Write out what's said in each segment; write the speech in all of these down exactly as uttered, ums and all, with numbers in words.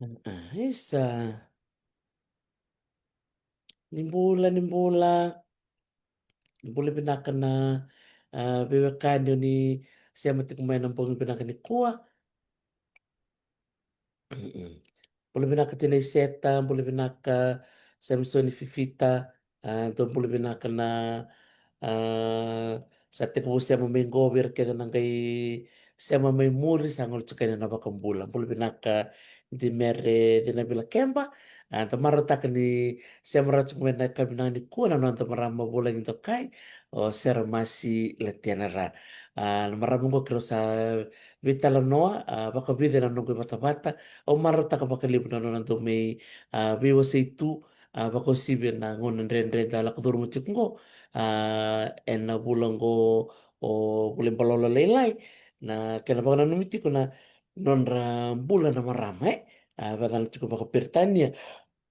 Ah, ah, isa. Ni bula, ni bula. Ni bula vinaka na, ah, veiwekani o ni sema tiko mai na bogi vinaka nikua. Mm-mm. Bula vinaka Tina Iseta, bula vinaka Samisoni Fifita. Ah, dou bula vinaka na, ah, sa tekivu sema mai qo, vei ira kece na qai sema mai muri, sa gole tiko kina na vakabula. Bula vinaka Dimere Cina Vila Keba. Ah, da marautaka ni sema rawa tiko mai na yakavi nikua na noda marama vulagi dokai, o Sera Masi Latianara. Ah, na marama qo keirau sa veitalanoa, ah, vakavica na noqu ivatavata. Au marautaka vakalevu na nona dau mai, ah, veiwasei tu, ah, vakauasivi ena gauna dredre da lako curuma tiko qo, ah, ena vula qo o Vula i Balolo Lailai, na kena vakananumi tiko na nodra bula na marama, e? Ah, vakayacana tiko vakaperitania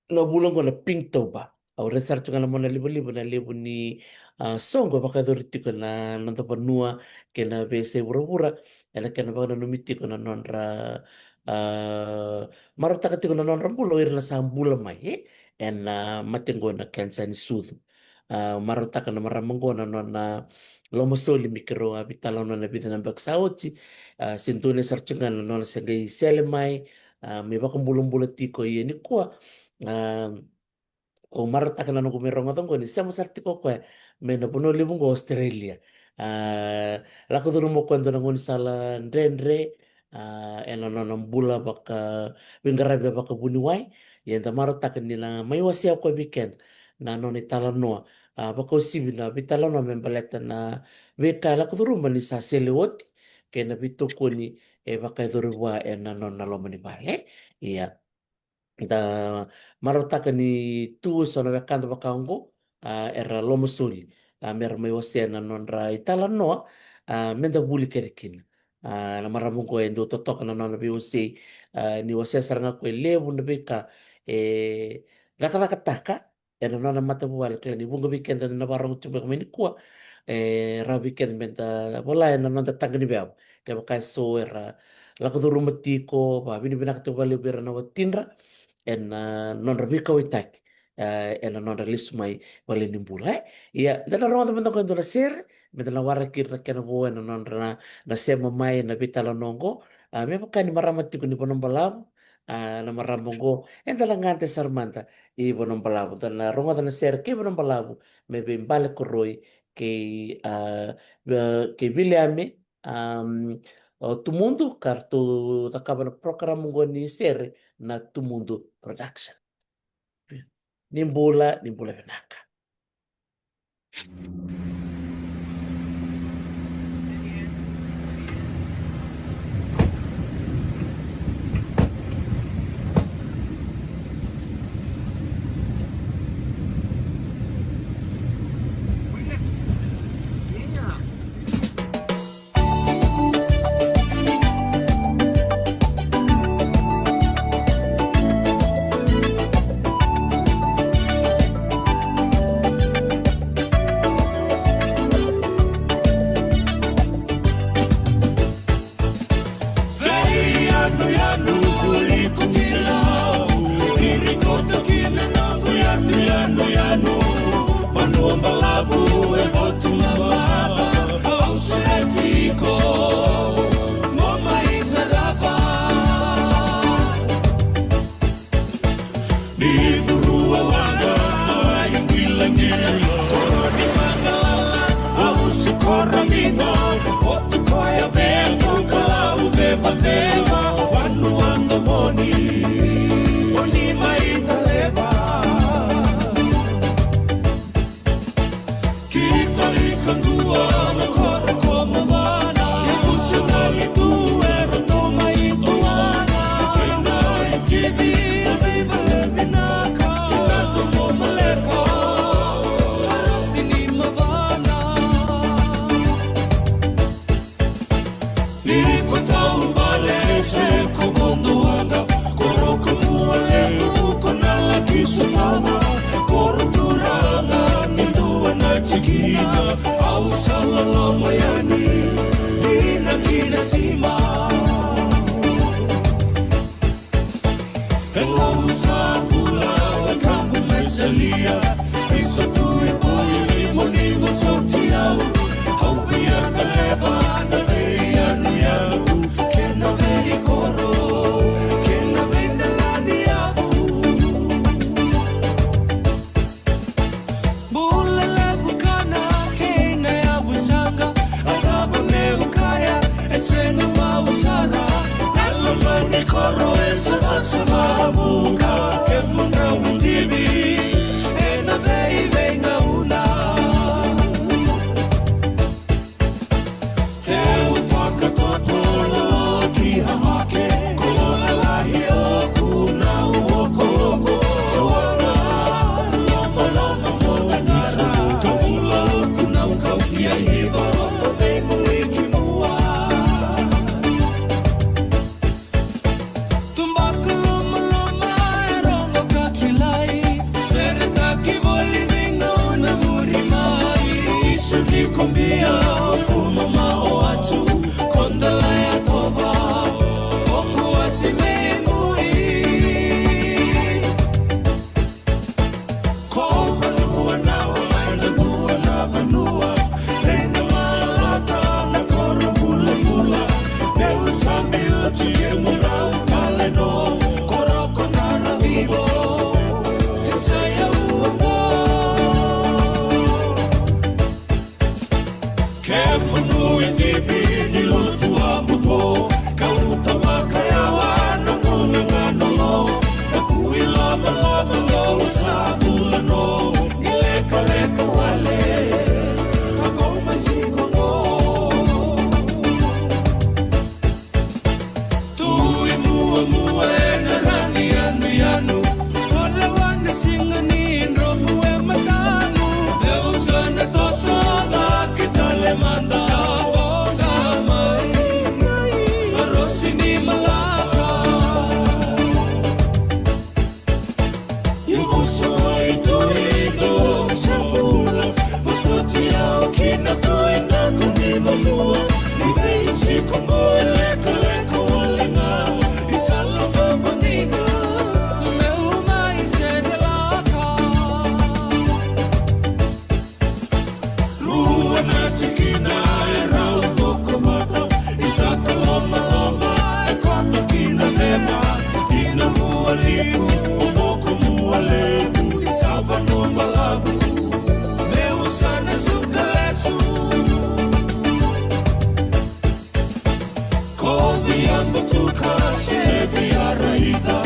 na vula qo na Pinktober. Au raica sara tiko ga na monalivaliva na levu ni, ah, soqo e vakayacori tiko na noda vanua kei na veiyasai vuravura, ena kena vakananumi tiko na nodra, ah, marautaka tiko na nodra bula o ira na sa bula mai, e? Ena, ah, mate qo na cancer ni sucu. Ah, marautaka na marama qo na nona lomasoli me keirau a veitalanoa na vica na yabaki sa oti. Ah, se dua na sara tiko ga na nona se qai sele mai, ah, me vakabulabula tiko, ia nikua, ah, au marautaka na noqu mai rogoca qo ni sema sara tiko o koya mai na vanua levu qo Australia. Ah, lako curuma o koya e dua na gaunisala dredre, ah, ena nona bula vakaveiqaravi vakavuniwai. Ia eda marautaka ni na mai wasea o koya vei keda na nona italanoa, ah, vakauasivi na veitalanoa me baleta na veika e lako curuma ni sa sele oti kei na veitokoni e vakayacori vua ena nona loma ni vale. Ia, da marautaka ni tu eso na wekada vaka oqo, ah, era lomasoli, ah, mera mai wasea na nodra italanoa, ah, meda vuli kece kina. Ah, na marama oqo e dau totoka na nona veiwasei, ah, ni wasea sara ga o koya e levu na veika e cakacakataka ena nona matavuvale, kila ni vuqa vei keda na vakarorogo tiko beka mai nikua, e rawa vei keda meda vola ena noda taqa ni veva. Kevaka eso era lako curuma tiko, vakavinavinaka tiko vakalevu vei ira na watidra ena, ah, nodra veikauwaitaki, ah, ena nodra lesu mai vale ni bula, e? Ia, da na rogoca mada qo e dua na sere meda na waraki ira na kena vo ena nodra na, na sema mai ena veitalanoa oqo. Ah, me vaka ni marama tiko ni Vanuabalavu, ah, na marama oqo, eda na gade sara mada i Vanuabalavu. Da na rogoca na sere kei Vanuabalavu me vei Bale Koroi kei, ah, ve-, kei Viliame, am, o Tumudu, ka ratou cakava na program oqo ni sere na Tumudu Production. Ni bula, ni bula vinaka. Veiyanuyanu kuli kutila au, iri kota kina noqu yatu yanuyanu. Vanua balavu e botu mavata, au sureti iko, mo mai sarava. Ni curua waqa, mai qilaqila, koro ni magalala, au se koro ni vo, o tu koya vea, ko Kalou vevaceva, vanua domoni, o ni mai taleva. Ki Tarikadua na koro ko Mavana, e vusi wali tu e roto mai Tuana, kei na itivi, a viva le vinaka, e tato mo maleka, harasi ni Mavana. Ni ko taubale se ko vodo waqa, koro ko Mualevu ko na laki sotava, koro turaga ni dua na tikina, au sa loloma yani, dina ki na sima. Sa bula wekaqu mai Salia, isa tu i Viti mo ni vosoti au. Au via kaleva na veiyanuyanu kei na veikoro kei na veidelaniyavu. Bula levu kana kei na yavu saqa, a cava meu kaya, e sega mau sara. Na loma ni koro e savasava vuka, kemuna ucivi ena veiveigauna. Teu vakatotolo ki Hamake, ko Lalahi o Kunau, o Koko, Soana, Lomaloma, Moganara, ka bula o Kunau, kau ki Aiva, ko Meimu i Kimua. Tubaka lomaloma e rogo ka kilai, seretaki voli veigauna muri mai. Isu ni Kobia, o Kumama, o Atu, ko Dalaiyatova, o Kuasi, Meimui. Ko vanua na vanua, na vanua, e na malata na koro bulabula. Meu sa biuti e murau kaleno, koro ko na ravivo, ke sa ia uoqo. Kemunu i Tivi ni lutu a buto, kau tamaka yawa na guga ga na lo, na kui lomaloma lo sa bula no, ni lekaleka wale, a ko mai siko go. Tu i muamua e na ra ni yanuyanu, ko lewa na siga ni dromu e matamu. Meu sa na toso cake tale mada, sa vosa mai a rosi ni malaka. Io, vosa i tu i do sa bula, vosoti au ki na tu i na ku ni vanua. Ni veisiko qo e lekaleka wale ga, i sala vavanina, meu mai sere laka. Rua na tikina e rau toka mata, i sa ka lomaloma e koto ki na cema, i na mua liu o boko mua levu, i sa vanua balavu, meu sa na suka lesu. Ko via butuka se via raica,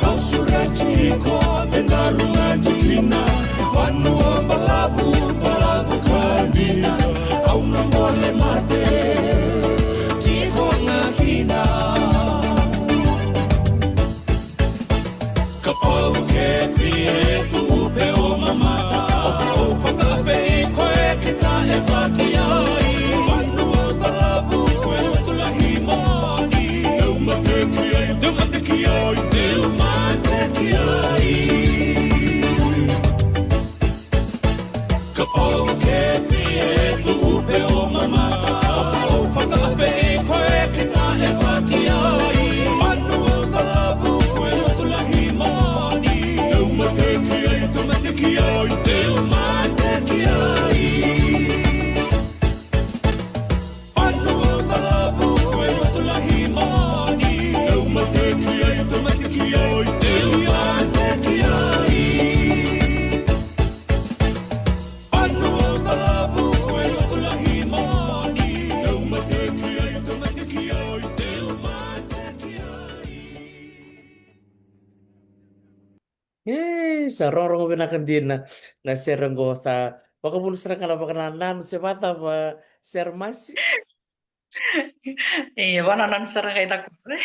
au sureti iko me daru ga tikina. Vanua balavu, balavu ka dina, au na gole mate tiko ga kina. Kapau ke fie tu upe o mamata, au fakapei koe ki ta e vaki ai. Vanua balavu koe lotu lahi moni. Teu mate ki ai, teu mate ki ai, teu mate ki ai. Kapau ke fie tu upe o mamata, au fakapei koe ki ta e vaki ai. Vanua balavu koe lotu lahi moni. Teu mate ki ai, teu mate ki ai, teu mate ki ai. Vanua balavu koe lotu lahi moni. Teu mate ki ai, teu mate ki ai, teu mate ki ai. Vanua balavu koe lotu lahi moni. Teu mate ki ai, teu mate ki ai, teu mate ki ai. E, sa rogorogo vinaka dina na sere qo. Sa vakavuna sara ga na vakanananu se vakacava, sere masi? E, vakanananu sara ga i na koro.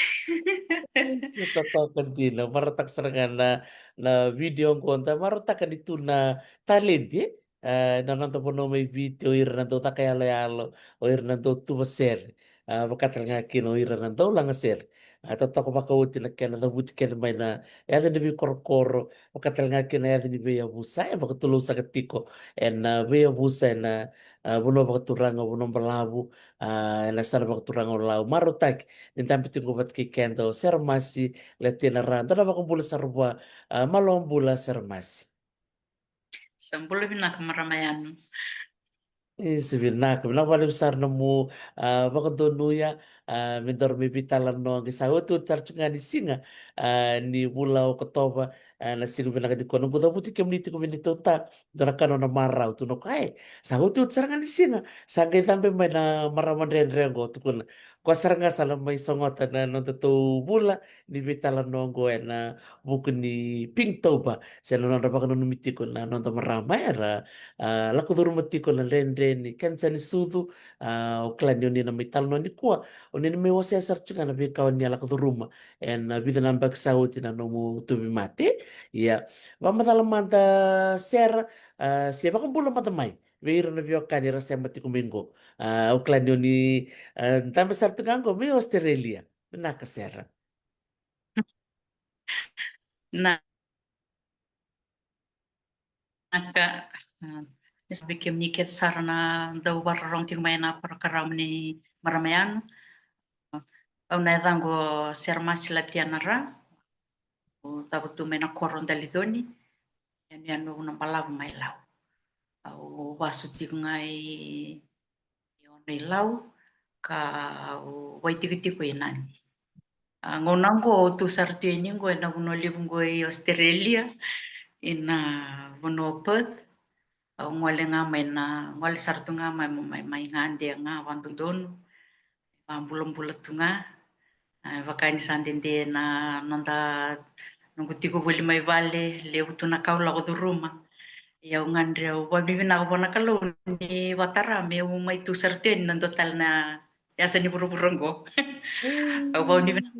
Totoka dina, vakarautaka sara ga na, na video qo, da vakarautaka ni tu na taledi, e? E, na noda vanua mai Viti, o ira na dau caka yaloyalo, o ira na dau tuva sere. A, vaka tale ga kina o ira na daulagasere. A, totoka vakaoti na kena cavuti kece mai na yaca ni veikorokoro, vaka tale ga kina na yaca ni veiyavusa e vakatulou saka tiko ena veiyavusa ena, a, vanua vakaturaga o Vanuabalavu, a, ena yasana vakaturaga o Lau. Marautaki ni dabe tiko vata kei keda o Seramasi Latinara. Dua na vakabula sara vua. A, malo bula Seramasi. Sa bula vinaka marama Yanu. Isa, vinaka, vinaka vakalevu sara na nomu, a, vakadonuya, a, me daru mai veitalanoa qai sa otioti sara tu ga ni siga, a, ni vula o Okotova, a, na siga vinaka nikua. Noqu cavuti kemuni tiko Minitota, dua na ka nona marau, tukuna o koya, e, sa otioti sara ga ni siga, sa qai cabe mai na marama dredre qo, tukuna. Koya sara ga sa na mai sogota na nodatou vula ni veitalanoa qo ena vuku ni Pinktober, se na nodra vakananumi tiko na noda marama era, a, lako curuma tiko na dredre ni kenisa ni sucu. A, au kila ni oni na mai talanoa nikua, oni na mai wasea sara tiko ga na veika oni a lako curuma ena vica na yabaki sa oti na nomu tauvimate. Ia, vakamacala mada Sera, a, se vakabula mada mai vei ira na veiwekani era sema tiko mai qo. A, au kila ni oni, a, dabe sara tu ga qo mai Australia. Vinaka Sera. Na, vinaka, a, ni sa vei kemuni kece sara na dau vakarorogo tiko mai ena parokaramu ni marama Yanu. Au na yacaqu o Seramasi Latinara, au cavutu mai na koro o Daliconi, yanuyanu o Vanuabalavu mai Lau. Au vasu tiko ga i, i Ono i Lau, ka au vaitikotiko i Nadi. A, gauna qo au tu sara tu yani qo ena vanua levu qo i Australia, ina vanua o Perth. Au gole ga mai na, gole sara tu ga mai, mai, mai gade ga vakadodonu. Vabulabula tu ga. A, vaka ni sa dede na noda, noqu tiko voli mai vale, levu tu na ka au lako curuma. Ia au gadre au vakavinavinaka vua na Kalou ni vatara meu mai tu sara tu yani na dua tale na yasa ni vuravura qo. Au vakavinavinaka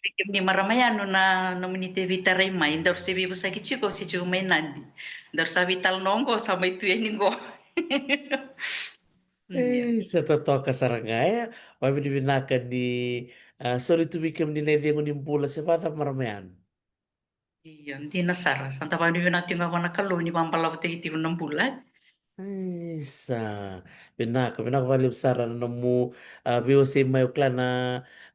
vei kemuni marama Yanu na nomuni teivei tarai mai, daru se veivosaki tiko, au se tiko mai Nadi. Daru sa veitalanoa qo, sa mai tu yani qo. Ia. Ei, sa totoka sara ga, e. Vakavinavinaka ni, a, soli tu vei kemuni na icegu ni bula se vakacava marama Yanu. Io, dina sara. Sa da vakavinavinaka tiko ga vua na Kalou ni vakabalavutaki tiko na bula, e. Isa, vinaka, vinaka vakalevu sara na nomu, a, veiwasei mai. Au kila na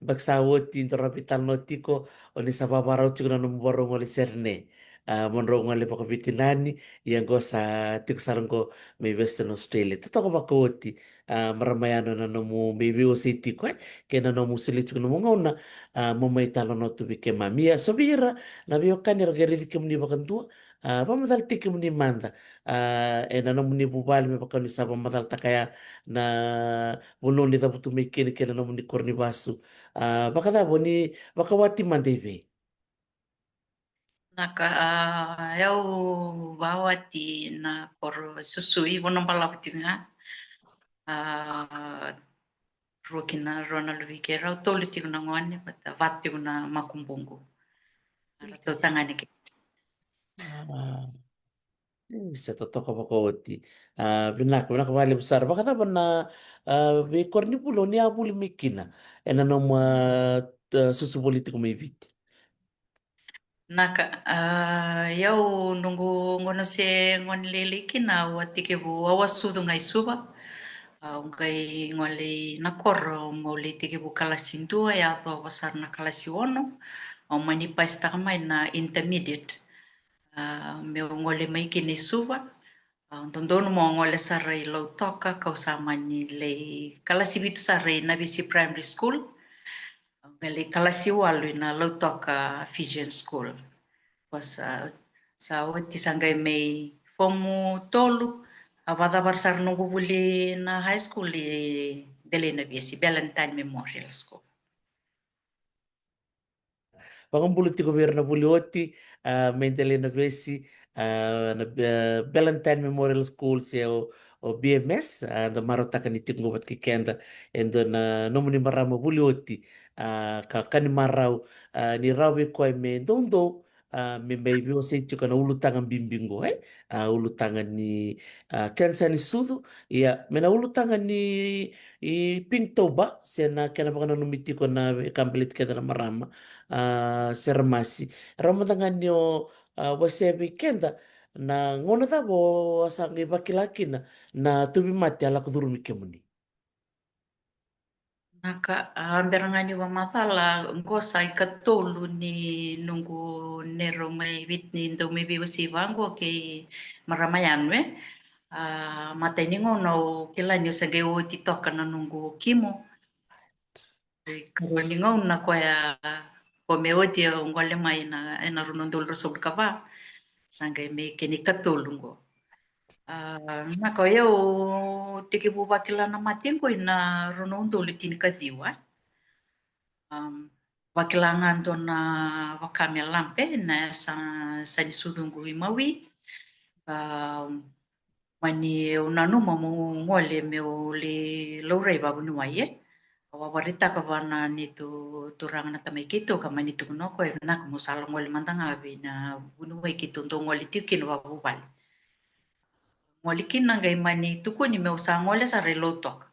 yabaki sa oti daru a veitalanoa tiko, oni sa vavarau tiko na nomu varau gole Serene. A, mo drau gole vakaveitinani, ia qo sa tiko sara qo mai Western Australia. Totoka vakaoti, a, marama Yanu na nomu mai veiwasei tiko, e, kei na nomu solia tiko nomu gauna, a, mo mai talanoa tu vei keimami. Ia, so vei ira na veiwekani era qai raici kemuni vakadua, a, vakamacalataki kemuni mada, a, ena nomuni vuvale me vaka ni sa vakamacalataka ya na vanua ni cavutu mai kina kei na nomuni koro ni vasu. A, vakacava oni vakawati mada i vei? Naka, a, au vakawati na koro Susu i Vanuabalavu tiko ga. A, rua kina, rua na luve keirau, tolu tiko na gone, vata, va tiko na makubuqu. A, ratou tagane ke. A, e, sa totoka vakaoti. A, vinaka, vinaka vakalevu sara. Vakacava na, a, veikoronivuli oni a vuli mai kina ena nomu, a, t-, susu voli tiko mai Viti? Naka, a, au noqu gauna se gone lailai kina, au a tekivu, au a sucu ga i Suva. Au qai gole i Nakoro, meu lai tekivu kalasi dua, yacova sara na kalasi ono. Au mani pasitaka mai na intermediate. A, meu gole mai kina i Suva. A, dodonu meu gole sara i Lautoka, kau sa mani lai kalasi vitu sara i Navesi Primary School. Au qai lai kalasi walu i na Lautoka Fijian School. Ko sa, sa oti sa qai mai fomu tolu, a vakacavara sara noqu vuli na high school i Delainavesi, Ballantyne Memorial School. Vakabula tiko vei ira na vuli oti, a, mai Delainavesi, a, na, a, Ballantyne Memorial School se o, o B M S, a, da marautaka ni tiko qo vata kei keda e dua na nomuni marama vuli oti, a, ka, ka ni marau, a, ni rawa vei koya me doudou, a, me mai veiwasei tiko na ulutaga bibi qo, e? A, ulutaga ni, a, kenisa ni sucu, ia, me na ulutaga ni, i Pinktober, se na kena vakananumi tiko na veika baleti keda na marama, a, Seremasi. Rawa mada ga ni o, a, wasea vei keda, na gauna cava o a sa qai vakila kina na tauvimate a lako curumi kemuni. Na ka, a, bera ga ni vakamacala, qo sa ikatolu ni noqu neirau mai Viti ni dau mai veiwasei vaqo kei marama Yanu, e. A, matai ni gauna au kila ni au sa qai oti toka na noqu kimo. Ikarua ni gauna koya, ko me oti au gole mai na, ena rua na udolu ruasagavulu ka va. Sa qai mai kena ikatolu qo. A, na ka o yau tekivu vakila na mate qo ena rua na udolu tinikaciwa. Am, vakila ga dua na vaka me lump, na yasa, yasa ni sucu qo i Maui. Am, mani au nanuma meu gole meu lai laurai vavuniwai, e. Au vakaraitaka vua na neitou turaga na tamai keitou ka mani tukuna o koya, vinaka mo sa gole mada ga vei na vuniwai keitou dau gole tiko kina vavuvale. Gole kina qai mani tukuni meu sa gole sara i Lautoka.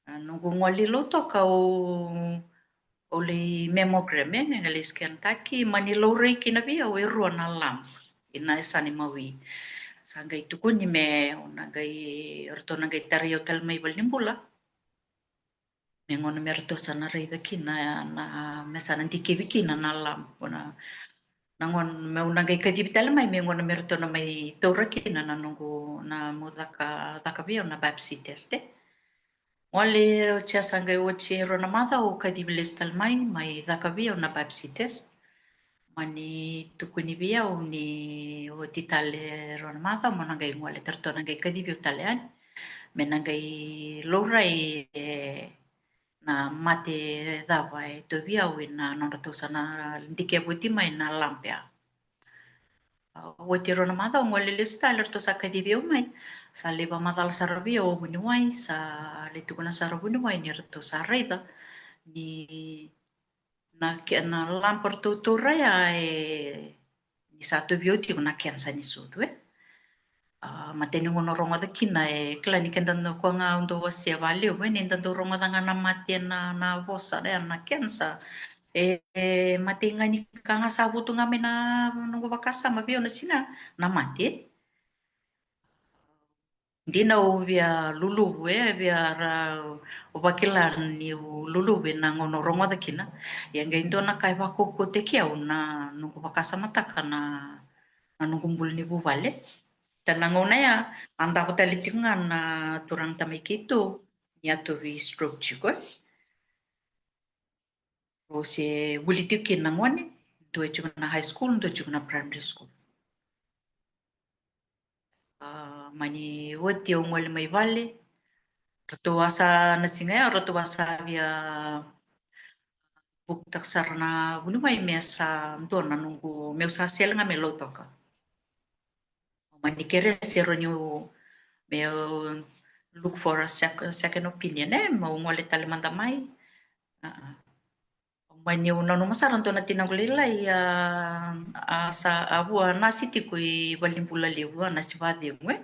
A, noqu gole i Lautoka au, au lai mammogram, e, qai lai scan taki, mani laurai kina vei au e rua na lump ena yasa ni Maui. Sa qai tukuni me, au na qai, ratou na qai tarai au tale mai valenibula. Me gauna me ratou sa na raica kina na, me sa na dikevi kina na lump, na, na gauna meu na qai kacivi tale mai, me gauna me ratou na mai taura kina na noqu, na meu caka, caka vei au na biopsy test, e. Gole oti, a sa qai oti e rua na macawa au kacivi lesu tale mai, mai caka vei au na biopsy test. Mani tukuni vei au ni oti tale e rua na macawa mo na qai gole, ratou na qai kacivi au tale yani me na qai laurai, e, na mate cava e tauvi au ena nodratou sa na dikevi oti mai na lump ya. A, oti e rua na macawa au gole lesu tale, ratou sa kacivi au mai. Sa lai vakamacala sara vei au o vuniwai, sa lai tukuna sara o vuniwai ni ratou sa raica ni na ke, na lump ratou taura ya, e, ni sa tauvi au tiko na kenisa ni sucu, e. A, matai ni gauna au rogoca kina, e, kila ni keda dau, koya ga au dau wasea vakalevu, e, ni da dau rogoca ga na mate na, na vosa, e, na kenisa. E, e, matai ga ni ka ga sa votu ga mai na noqu vakasama vei au na siga, na mate. Dina au via luluvu, e, via ra, au vakila niu luluvu ena gauna au rogoca kina. Ia qai dua na ka e vakaukauataki au na noqu vakasamataka na, na noqu bula ni vuvale. Ta na gauna ya, a davo tale tiko ga na turaga tamai keitou, ni a tauvi stroke tiko, e. Au se vuli tiko kina na gone, dua e tiko na high school, dua e tiko na primary school. A, mani oti au gole mai vale, ratou a sa, na siga ya ratou a sa via bukutaka sara na vuniwai me sa dua na noqu, meu sa sele ga mai Lautoka. Mani kerea se rawa niu, meu look for a sec-, second opinion, e, meu gole tale mada mai. A, a. Au mani, au nanuma sara dua na tinaqu lailai, a, a sa, a vu a nasi tiko i valenibula levu, a nasi vakacegu, e.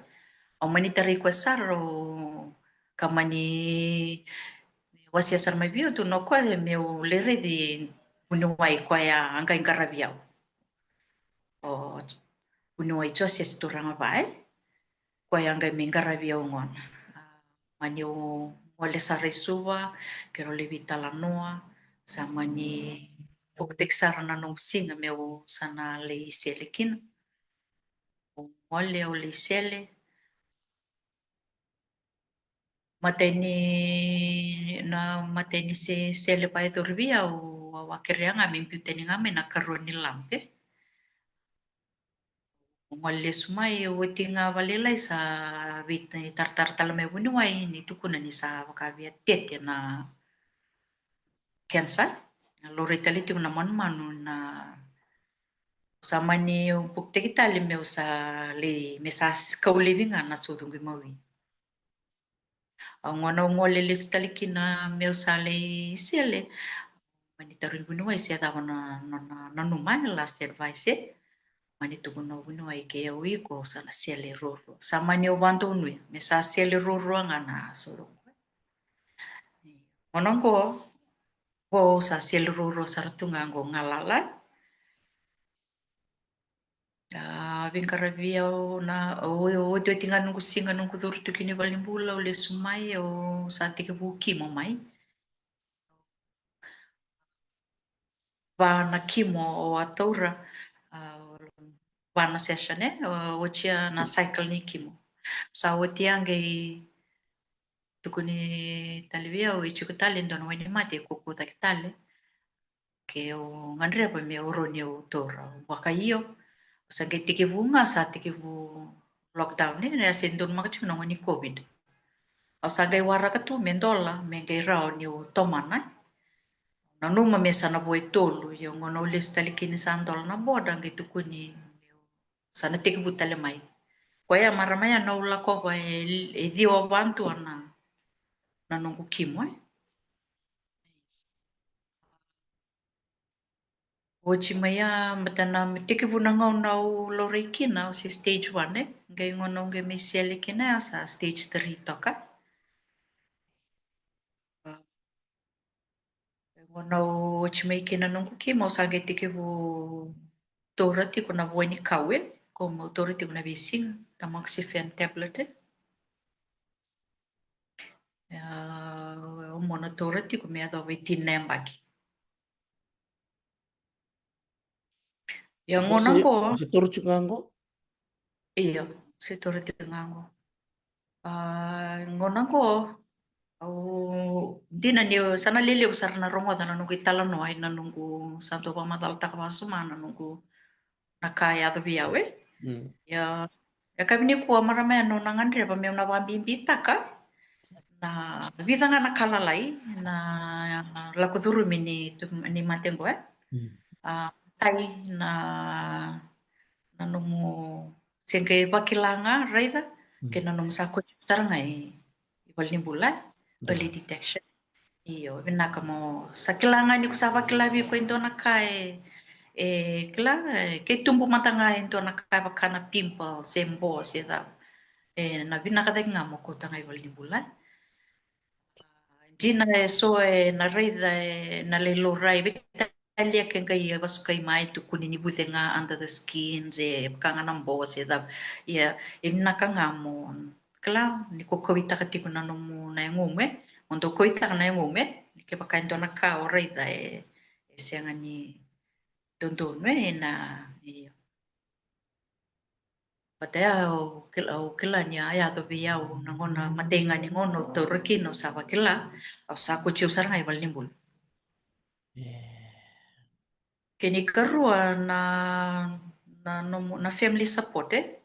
Au mani tarai koya sara, au, ka mani wasea sara mai vei au, tukuna o koya meu lai raici vuniwai koya a qai qaravi au. O vuniwai Jose se turaga va, e. Koya a qai mai qaravi au gona. A, mani au gole sara i Suva, keirau lai veitalanoa, sa mani bukutaki sara na noqu siga meu sa na lai sele kina. Au gole, au lai sele. Matai ni, na matai ni se, sele vakayacori vei au, au a kerea ga me biu tani ga mai na ikarua ni lump, e. Au gole lesu mai, oti ga vakalailai sa veitaratara tale mai vuniwai ni tukuna ni sa vaka via tete na kenisa. Na laurai tale tiko na manumanu, na sa mani bukutaki tale meu sa lai, me sa s-, kau laivi ga na sucuqu i Maui. Au gona au gole lesu tale kina meu sa lai sele, Mani tarogi vuniwai se cava na nona nanuma, e last advice e. Mani tukuna o vuniwai, ke o iko sa na sele ruarua. Sa mani o vakadonuya me sa sele ruarua ga na aso qo. Gauna qo, qo sa sele ruarua sara tu ga qo galala. A veiqaravi au na, o, o, otioti ga noqu siga noqu curu tu kina i valenibula, au lesu mai, au sa tekivu kimo mai. Va na kimo au a taura, a, va na session e, o, otia na cycle ni kimo. Sa otia qai tukuni tale vei au e tiko tale e dua na wainimate e kukucake tale. Ke au gadreva me au rawa ni au taura, au vakaio. Au sa qai tekivu ga, sa tekivu lockdown e, na yasa e donumaka tiko na gauna ni COVID. Au sa qai waraka tu me dola me qai rawa ni au tomana. Nanuma me sa na vo e tolu, ia gauna au lesu tale kina sa dola na boda, qai tukuni me au sa na tekivu tale mai. Koya marama ya na au lakova e, e ciwa vadua na, na noqu kimo e. Oti mai ya, baleta na tekivu na gauna au laurai kina, au se stage one e. Qai gauna au qai mai sele kina ya sa stage three toka. Gauna au oti mai kina noqu kimo, au sa qai tekivu taura tiko na vua ni kau e, koya au taura tiko na veisiga, tamoxifen tablet e. Ia, au mona taura tiko me yacova e tini na yabaki. Ia gauna qo. Se taura tiko ga qo? Io, se taura tiko ga qo. A, gauna qo, au, dina ni sa na lelevu sara na rogoca na noqu italanoa ena noqu sa dau vakamacalataka vakasuma na noqu na ka e yaco vei au e. Ia, e kavi nikua marama ya na au na gadreva meu na vakabibitaka na vica ga na ka lalai na lako curumi ni, ni mate qo e. A, tai na, na nomu se qai vakila ga raica kei na nomu sa koti sara ga i valenibula, early detection. Io, vinaka mo sa kila ga ni ko sa vakila vei iko e dua na ka e, e kila, e, ke tubu mada ga e dua na ka e vaka na pimple se bo se cava. E na vinaka cake ga mo kauta ga i valenibula. Dina e so e na raica e na lai laurai vei talia ke qai vasukai mai, tukuni ni vuce ga under the skin se vaka ga na bo se cava. Ia, e vinaka ga mo kila ni ko kauaitaka tiko na nomu na yagomu e, mo dau kauaitaka na yagomu e, ni kevaka e dua na ka o raica e, e sega ni dodonu e na, io. Baleta au kila, au kila ni a yaco vei au na gauna matei ga ni gauna au taura kina au sa vakila, au sa koti au sara ga i valenibula. Kena ikarua na, na nomu, na family support e.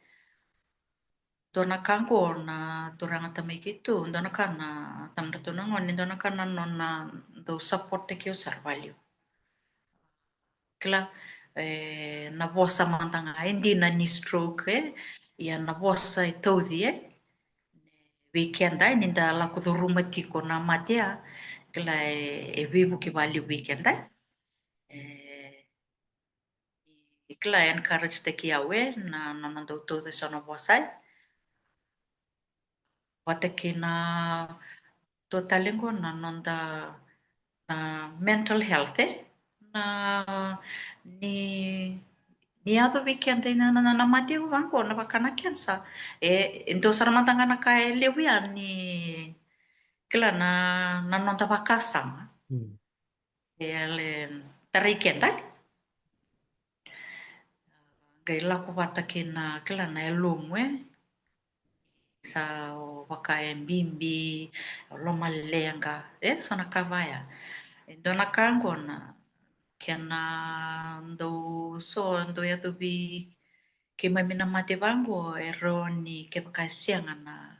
Dua na ka qo na turaga tamai keitou, dua na ka na tamadratou na gone, dua na ka na nona dau support-taki au sara valevu. Kila, e, na vosa mada ga e dina ni stroke e, ia na vosa e tauci e vei keda e, ni da lako curuma tiko na mate ya, kila e, e veivuke valevu vei keda e. E, kila e encourage-taki au e na, na nona dau tauca eso na vosa e. Vata kei na dua tale qo na noda na mental health e. Na ni, ni yaco vei keda na, na, na mate vaqo na vaka na cancer. E, e dua sara mada ga na ka e levu ya ni kila na, na noda vakasama. E le tarai keda. Qai lako vata kei na kila na yalomu e. Sa o vaka e bibi, o lomaleqa, e so na ka vaya. E dua na ka qo na kena dau so dau yaco vei keimami na mate vaqo e rawa ni kevaka e sega na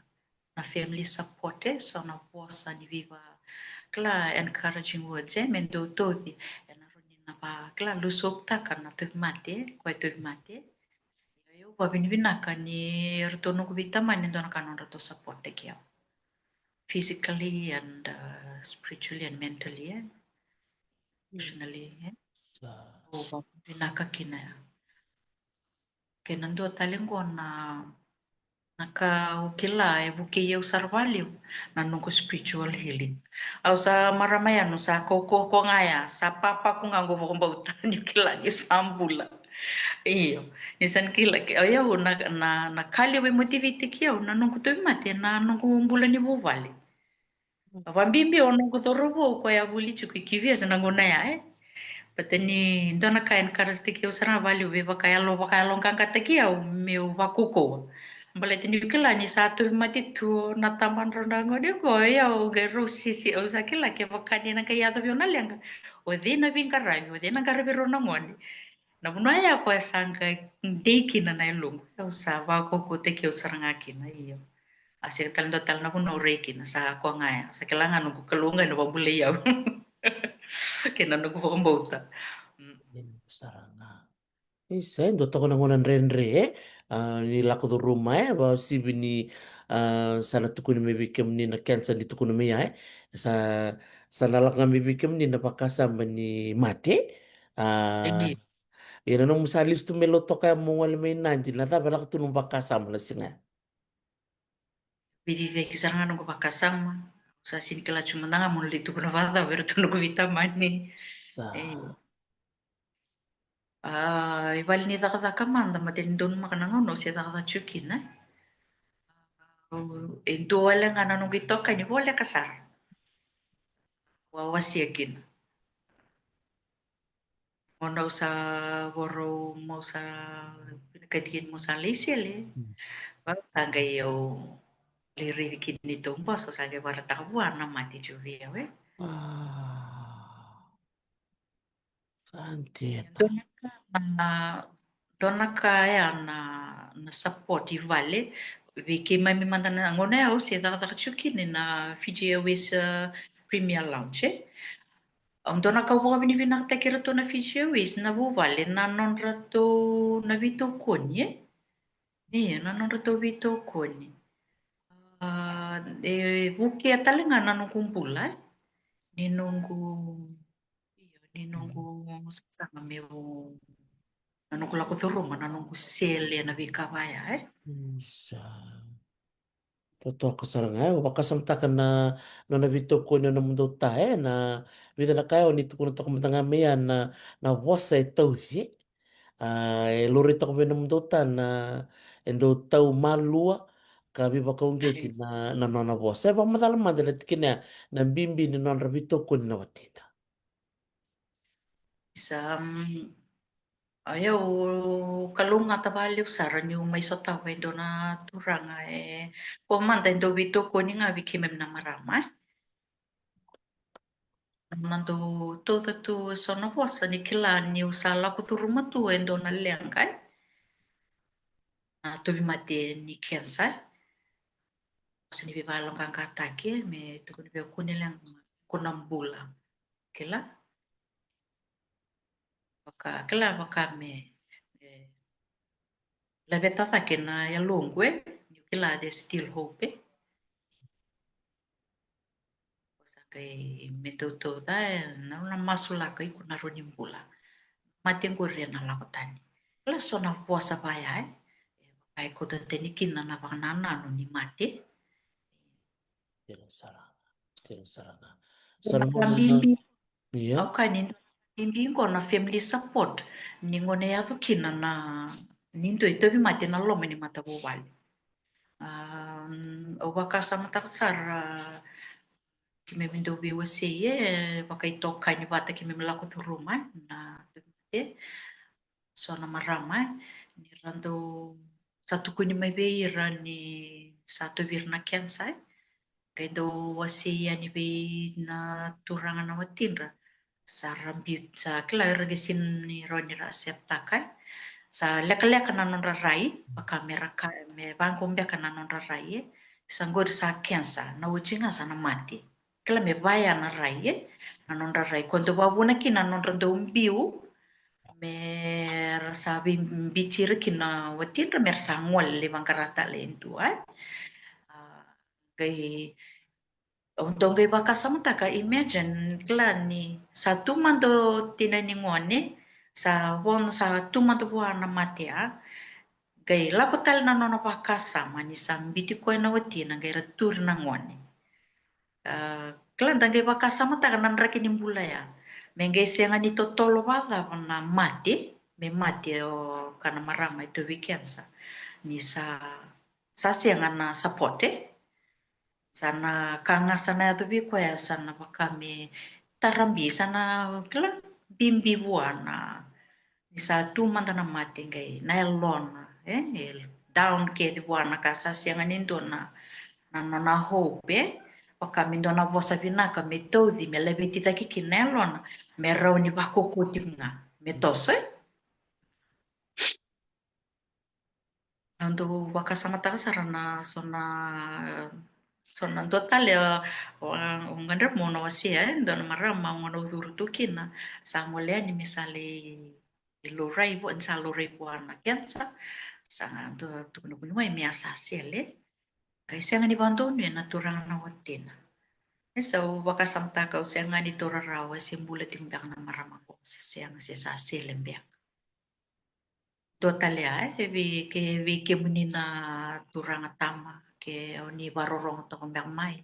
na family support e, so na vosa ni veiva kila encouraging words e me dau tauci e na rawa ni na va kila lose hope-taka na tauvimate, koya e tauvimate. Ia au vakavinavinaka ni eratou noqu veitamani e dua na ka nodratou support-taki au physically and, uh, spiritually and mentally e. Originally, eh? Sa. Au vakavinaka kina ya. Kei na dua tale qo na, na ka au kila e vukei au sara vakalevu na noqu spiritual healing. Au sa marama ya, au sa kaukaua ga ya, sa papaku ga qo vakabauta niu kila niu sa bula. Io, ni sa ni kila ke, o yau na, na, na ka levu e motivate-taki au na noqu tauvimate na noqu bula ni vuvale. Vakabibi o noqu cauravou, o koya a vuli tiko i Q V S na gauna ya, e. Baleta ni dua na ka e encourage-taki au sara ga vakalevu, veivakayalo, vakayaloqaqataki au meu vakaukauwa. Baleta niu kila ni sa tauvimate tu na tabadrau na gone qo, ia au qai rau sisi, au sa kila kevaka ni na qai yaco vei au na leqa, o cei na veiqaravi, o cei na qaravi rau na gone. Na vanua ya koya sa qai dei kina na yaloqu, au sa vakaukauwataki au sara ga kina, io. A sega tale dua tale na vanua au rai kina, sa koya ga ya, sa kila ga noqu Kalou ga ena vakabulai au. Kei na noqu vakabauta. Mm. Sara ga. Isa, e dua toka na gauna dredre, e? A, ni lako curuma, e? Vakauasivi ni, a, sa na tukuni mai vei kemuni na cancer ni tukuna mai ya, e? Sa, sa na lako ga mai vei kemuni na vakasama ni mate. A, io. Ia na nomu sa lesu tu mai Lautoka ya mo gole mai Nadi, na cava e lako tu nomu vakasama na siga ya? Veivei sara ga noqu vakasama. Sa sini kila tu mada ga mo lai tukuna vakacava vei iratou noqu veitamani. Sa. E. A, i vale ni cakacaka mada, baleta ni donumaka na gauna au se cakacaka tiko kina. Au, e dua wale ga na noqu itokani voleka sara. Au a wasea kina. Gauna au sa vakarau, au sa vinakati kina meu sa lai sele. Mm. Au sa qai, au lai raici kina neitou bose, au sa qai vakaraitaka vua na mate tiko vei au, e. Ah. Dua na ka, na, dua na ka ya na, na support i vale. Vei keimami mada na gauna ya au se cakacaka tiko kina na Fiji Airways, uh, Premier Lounge, e. Au dua na ka au vakavinavinakataki iratou na Fiji Airways na vuvale na nodratou na veitokoni, e. Io, na nodratou veitokoni. Ah, e vukea tale ga na noqu bula, e. Ni noqu Io, ni noqu sasaga meu, na noqu lako curuma na noqu sele na veika vaya, e. Mm, sa. Totoka sara ga, e, au vakasamataka na, na, na veitokoni na nomudou ta, e, na vica na ka, e, o ni tukuna toka mada ga mai ya na, na vosa e tauci, e. A, e laurai toka vei nomudou ta na, e dau tau malua ka veivakauqeti na, na nona vosa. E vakamacala mada na tikina ya, na bibi ni nodra veitokoni na watida. Isa, mm, o yau kalougata vakalevu sara niu mai sotava e dua na turaga, e, ko mada e dau veitokoni ga vei keimami na marama, e. Na dau tauca tu eso na vosa ni kila niu sa lako curuma tu e dua na leqa, e. Na tauvimate ni kenisa, e. Vosa ni veivakayaloqaqataki, e, me tukuni vei au kua ni leqa, kua na bula. Kila? Vaka, kila vaka me, e, laveta cake na yaloqu, e, niu kila there's still hope, e. Sa qai me dau tauca, e, na, na masulaka, iko na rawa ni bula. Mate qori ena lako tani. Kila so na vosa vaya, e. E vaka e kauta tani kina na vakanananu ni mate. Tiro sara. Tiro sara. Sa na bibi. Ia. Au kaya ni bibi qo na family support. Ni gauna e yaco kina na, ni dua e tauvimate na loma ni matavuvale. Um, au vakasamataka sara, keimami dau veiwasei, e, vakaitokani vata keimami lako curuma, e, na tauvimate. So na marama, e, ni ra dau sa tukuni mai vei ira ni sa tauvi ira na kenisa, e. Qai dau wasei yani vei na turaga na watidra. Sa ra biu, sa kila era qai sini rawa ni ra accept-taka, e. Sa lekaleka na nodra rai, vaka me ra ka, me vaqo beka na nodra rai, e. Sa qori sa kenisa, na oti ga sa na mate. Kila me vaya na rai, e. Na nodra rai. Ko dau vakavuna kina na nodra dau biu, me ra sa veibiti ira kina na watidra, me ra sa gole lai vaqara tale e dua, e. A, qai Au dau qai vakasamataka, imagine, kila ni sa tu mada o tina ni gone, sa vono, sa tu mada vua na mate ya, qai lako tale na nona vakasama ni sa biuti koya na watina, qai ra turi na gone. A, kila da qai vakasamataka na draki ni bula ya. Me qai sega ni totolo vakacava na mate, me mate o ka na marama e tauvi kensa. Ni sa, sa sega na support, e. Sa na ka ga sa na yaco vei koya, sa na vaka me tarabi, sa na kila bibi vua na, ni sa tu mada na mate qai na yalona, e, e down kece vua na ka sa sega ni dua na, na nona hope, e. Vaka me dua na vosa vinaka me tauci, me laveti cake kina na yalona, me rawa ni vakaukaua tiko ga, me toso, e. Au dau vakasamataka sara na so na, so na dua tale, a, o, o gadreva mo na wasea, e, dua na marama au gona au curu tu kina, sa gole yani me sa lai, lai laurai vua, ni sa laurai vua na kensa, sa dua tukuna kuni mai me a sa sele, qai sega ni vakadonuya na turaga na watina. E sa au vakasamataka au sega ni taura rawa, e se bula tiko beka na marama qo, se sega, se sa sele beka. Dua tale ya, e, vei ke, vei kemuni na turaga tama, ke o ni vakarorogo toka beka mai.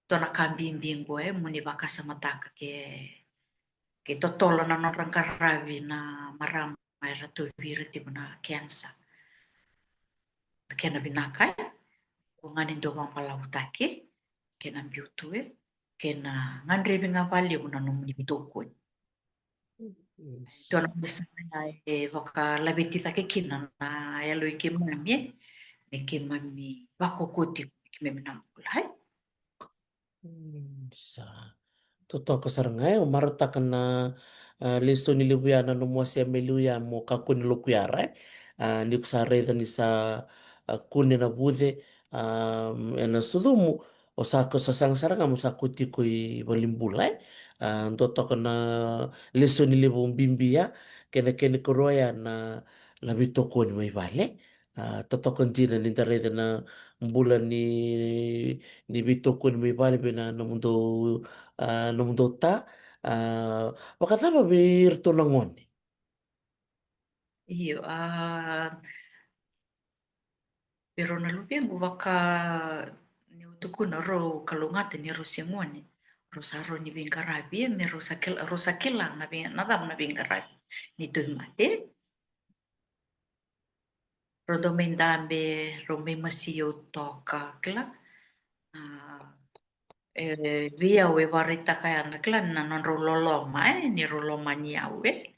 Dua na ka bibi qo, e, mo ni vakasamataka ke, ke totolo na nodra qaravi na marama era tauvi ira tiko na kensa. Kena vinaka, e, ko ga ni dau vakabalavutaki, kena biu tu, e, kena gadrevi ga vakalevu na nomuni veitokoni. Mm. Dua na veisaga e vakalaveti cake kina na yalo i keimami, e, me keimami vakaukauwa tiko me keimami na bula, e. Mm, sa totoka sara ga, e, au marautaka na, a, lesoni levu ya na nomu wasea mai liu ya mo kakua ni lokuya ra, e. A, ni ko sa raica ni sa, a, kune na vuce, a, ena sucumu, o sa, ko sa saga sara ga mo sa kauti iko i valenibula, e. A, dua toka na lesoni levu bibi ya, kei na kena ikarua ya na, na veitokoni mai vale. A, totoka dina ni da raica na bula ni, ni veitokoni mai vale vei na nomudou, a, nomudou ta, a, vakacava vei iratou na gone? Io, a, vei rau na luvequ vaka niu tukuna rau kalougata ni rau se gone. Rau sa rawa ni veiqaravi, e, me rau sa kila, rau sa kila na vei, na cava na veiqaravi ni tauvimate. Rau dau mai dabe, rau mai masi au toka, kila. A, e, vei au e vakaraitaka ya na kila na nodrau loloma, e, ni rau lomani au, e.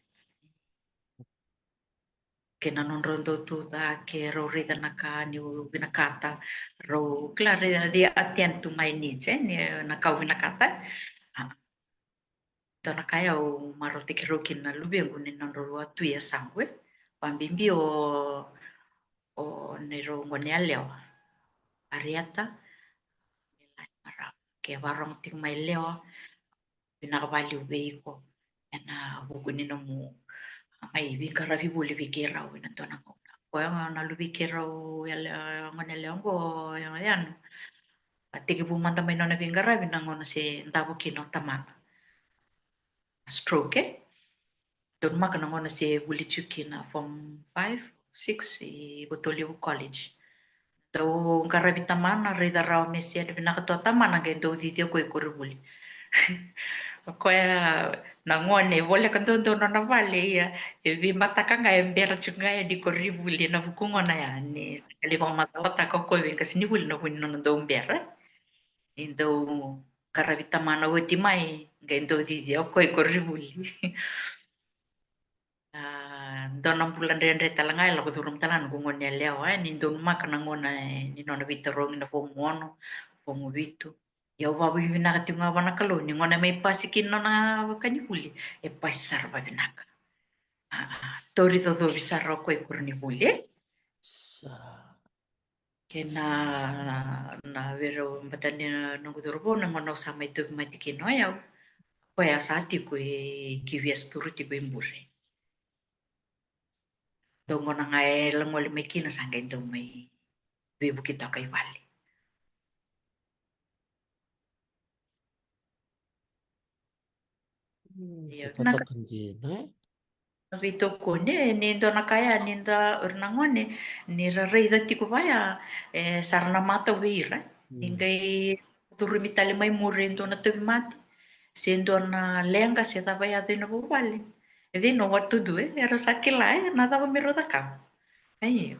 Kei na nodrau dau tucake, rau raica na ka niu vinakata, rau kila, raica, they attend to my needs, e, ni na ka au vinakata. A, dua na ka au marautaki rau kina na luvequ ni nodrau a tu e yasaqu, e. Vakabibi o, o neirau gone yalewa, Arieta, Milai Marama, ke vakarorogo tiko mai, lewa, vinaka vakalevu vei iko ena vuku ni nomu, a, mai veiqaravi voli vei keirau ena dua na gauna. Koya na luvei keirau yalewa, gone yalewa qo, Yanu. A tekivu mada mai nona veiqaravi na gauna se davo kina o tamana. Stroke, e? Donumaka na gauna se vuli tiko kina form five, six i Votolevu College. Dau qaravi tamana, raica rawa me se vinaka tu o tamana, qai dau cici o koya i koronivuli. O koya na gone e voleka duadua nona vale, ia e veimataka ga e bera tiko ga yani i koronivuli ena vuku gona ya, ni sa qai lai vakamacalataka o koya vei qasenivuli na vu ni nona dau bera. Ni dau qaravi tamana oti mai, qai dau cici o koya i koronivuli. A, dua na bula dredre tale ga e lako curuma tale ga na noqu gone yalewa, e, ni donumaka na gauna, e, ni nona veitarogi na fomu ono, fomu vitu. Ia au vakavinavinaka tiko ga vua na Kalou ni gauna mai pasi kina nona vakanivuli, e pasi sara vavinaka. A, a, tauri cocovi sara o koya i koronivuli, e. Sa Kei na, na, na vei rau bata ni noqu cauravou, na gauna au sa mai tauvimate kina o yau, o koya sa tiko i Q V S, turu tiko i bure. Dua gauna ga e lagole mai kina, sa qai dau mai veivuke toka i vale. Io, sa na ka totoka dina, e? Na veitokoni, e, ni dua na ka ya, ni da, o ira na gone, ni ra raica tiko vaya, e, sa ra na matau vei ira. Ni qai curumi tale mai muri e dua na tauvimate, se dua na leqa, se cava e yaco ina vuvale. E, they know what to do, e, era sa kila, e, na cava me rau cakava. Io.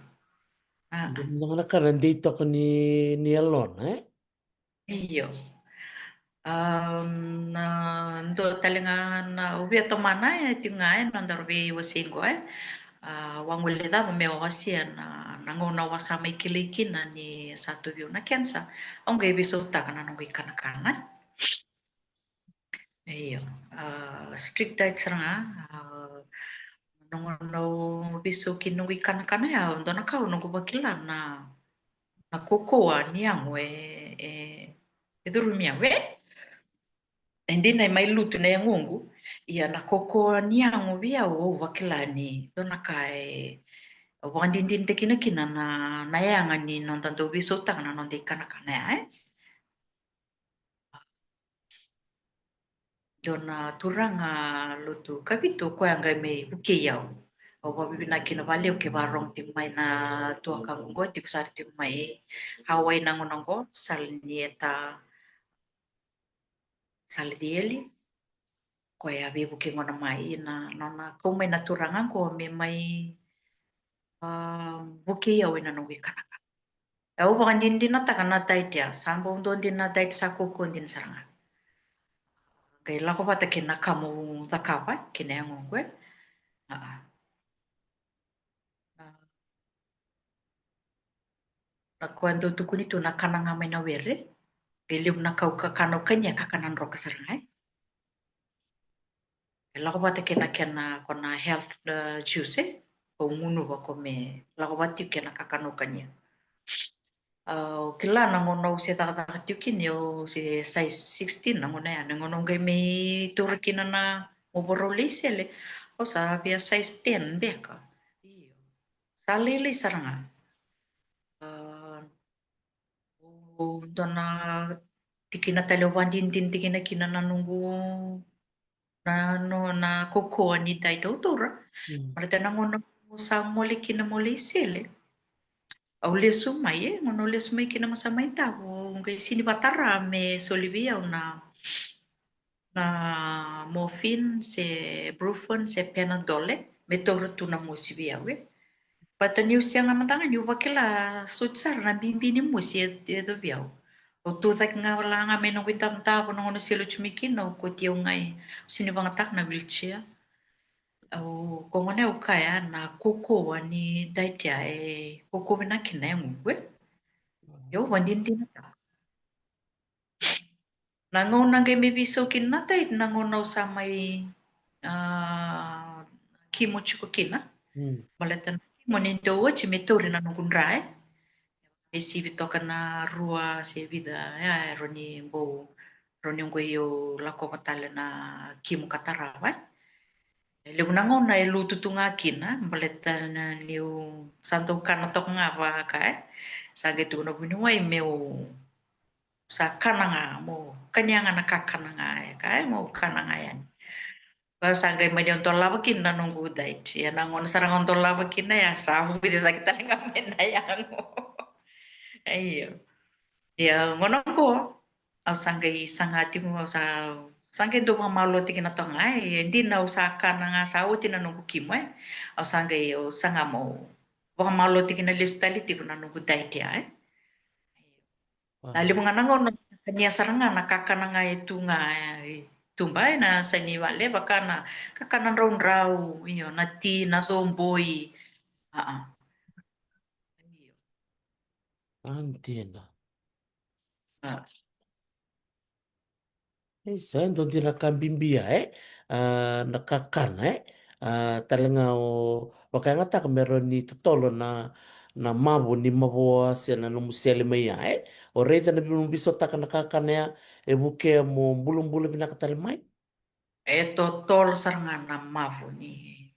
A, a. Dua na ka na dei toka ni, ni yalona, e? Io. Am, na dua tale ga na, au via tomana, e, tiko ga, e, na nodaru veiwasei qo, e. A, au a gole cava meu wasea na, na gauna au a sa mai kilai kina ni sa tauvi au na cancer. Au qai veisautaka na noqu ikanakana. Io. A, strict diet sara ga, a, na gauna au veisau kina noqu ikanakana ya, au dua na ka au noqu vakila na, na kaukaua ni yago e, e, e curumi au, e. E dina e mai lutu na yagoqu, ia na kaukaua ni yago vei au, au vakila ni dua na ka e, au vakadinadinataka kina na, na yaga ni noda dau veisautaka na noda ikanakana ya, e. Dua na turaga lotu Kavitu, o koya qai mai vukei au. Au vakavinavinaka kina vakalevu ke vakarogo tiko mai na tuakaqu qo, tiko sara tiko mai Hawaii na gauna qo, Salanieta, Saladieli. Koya a veivuke gona mai, na nona kau mai na turaga qo me mai, a, vukei au ina noqu ikanakana. Au vakadinadinataka na diet ya, sa bau dua dina na diet sa kaukaua dina sara ga. Qai lako vata kei na ka meu cakava kei na yagoqu, e. A, a. Na, na koya dau tukuni tu na kana ga mai na were. Qai levu na ka au kakana, au kania kakana droka sara ga, e. E lako vata kei na kena, ko na health, e, juice, e. Au gunuva ko me lako vata tiko kei na kakana au kania. A, au kila na gauna au se cakacaka tiko kina, au se size sixteen na gauna ya, na gauna au qai mai taura kina na overall isele, au sa via size ten beka. Io. Sa lailai sara ga. A, au dua na tikina tale au vakadinadinataka kina na noqu na, no, na kaukaua ni diet au taura. Mm. Baleta na gauna au sa gole kina meu lai sele, au lesu mai, e, gauna au lesu mai kina meu sa mai davo, au qai sini vakatara me soli vei au na, na morphine se Brufen se Panadol, e, me taura tu na mosi vei au, e. Baleta niu sega mada ga niu vakila soti sara na bibi ni mosi e, e yacovi au. Au tu cake ga, au la ga mai noqu idavodavo na gauna au sele oti mai kina, au kauti au ga i, au sini vagataka na wheelchair. Au, ko gona au kaya na kaukaua ni diet ya e kaukaua vinaka kina e yagoqu, e. Au vakadinadinataka. Na gauna qai me veisau kina na diet, na gauna au sa mai, a, kimo tiko kina. Mm. Baleta na kimo ni dau oti me tauri na noqu dra, e. Me sivi toka na rua se vica, e, e rawa ni bau, rawa ni qai au lakova tale na kimo ka tarava, e. E levu na gauna e lutu tu ga kina, baleta na niu sa dau kana toka ga vaka, e. Sa qai tukuna vuniwai meu sa kana ga, meu kania ga na kakana ga, e, ka, e, meu kana ga yani. Ka sa qai mani au dolava kina na noqu diet. Ia na gauna sara ga au dolava kina, ia sa vuici cake tale ga mai na yago. Io. Ia gauna qo au sa qai saga tiko, au sa, sa qai dau vakamalua tiko na toga, e. E dina au sa kana ga, sa oti na noqu kimo, e. Au sa qai, au saga meu vakamalua tiko na lesu tale tiko na noqu diet ya, e. Na levu ga na gauna au kania sara ga na kakana ga e tu ga, e, tuba, e, na sa ni vale, vaka na kakana draudrau, io, na ti, na coboi. A, a. Io. A, dina. A. E, sa dua dina na ka bibi ya, e? A, na kakana, e? A, tale ga o vakayagataka me rawa ni totolo na, na mavu ni mavoa se na nomu sele mai ya, e? O raica na nomu veisautaka na kakana ya, e vukea mo bulabula vinaka tale mai? E totolo sara ga na mavu ni,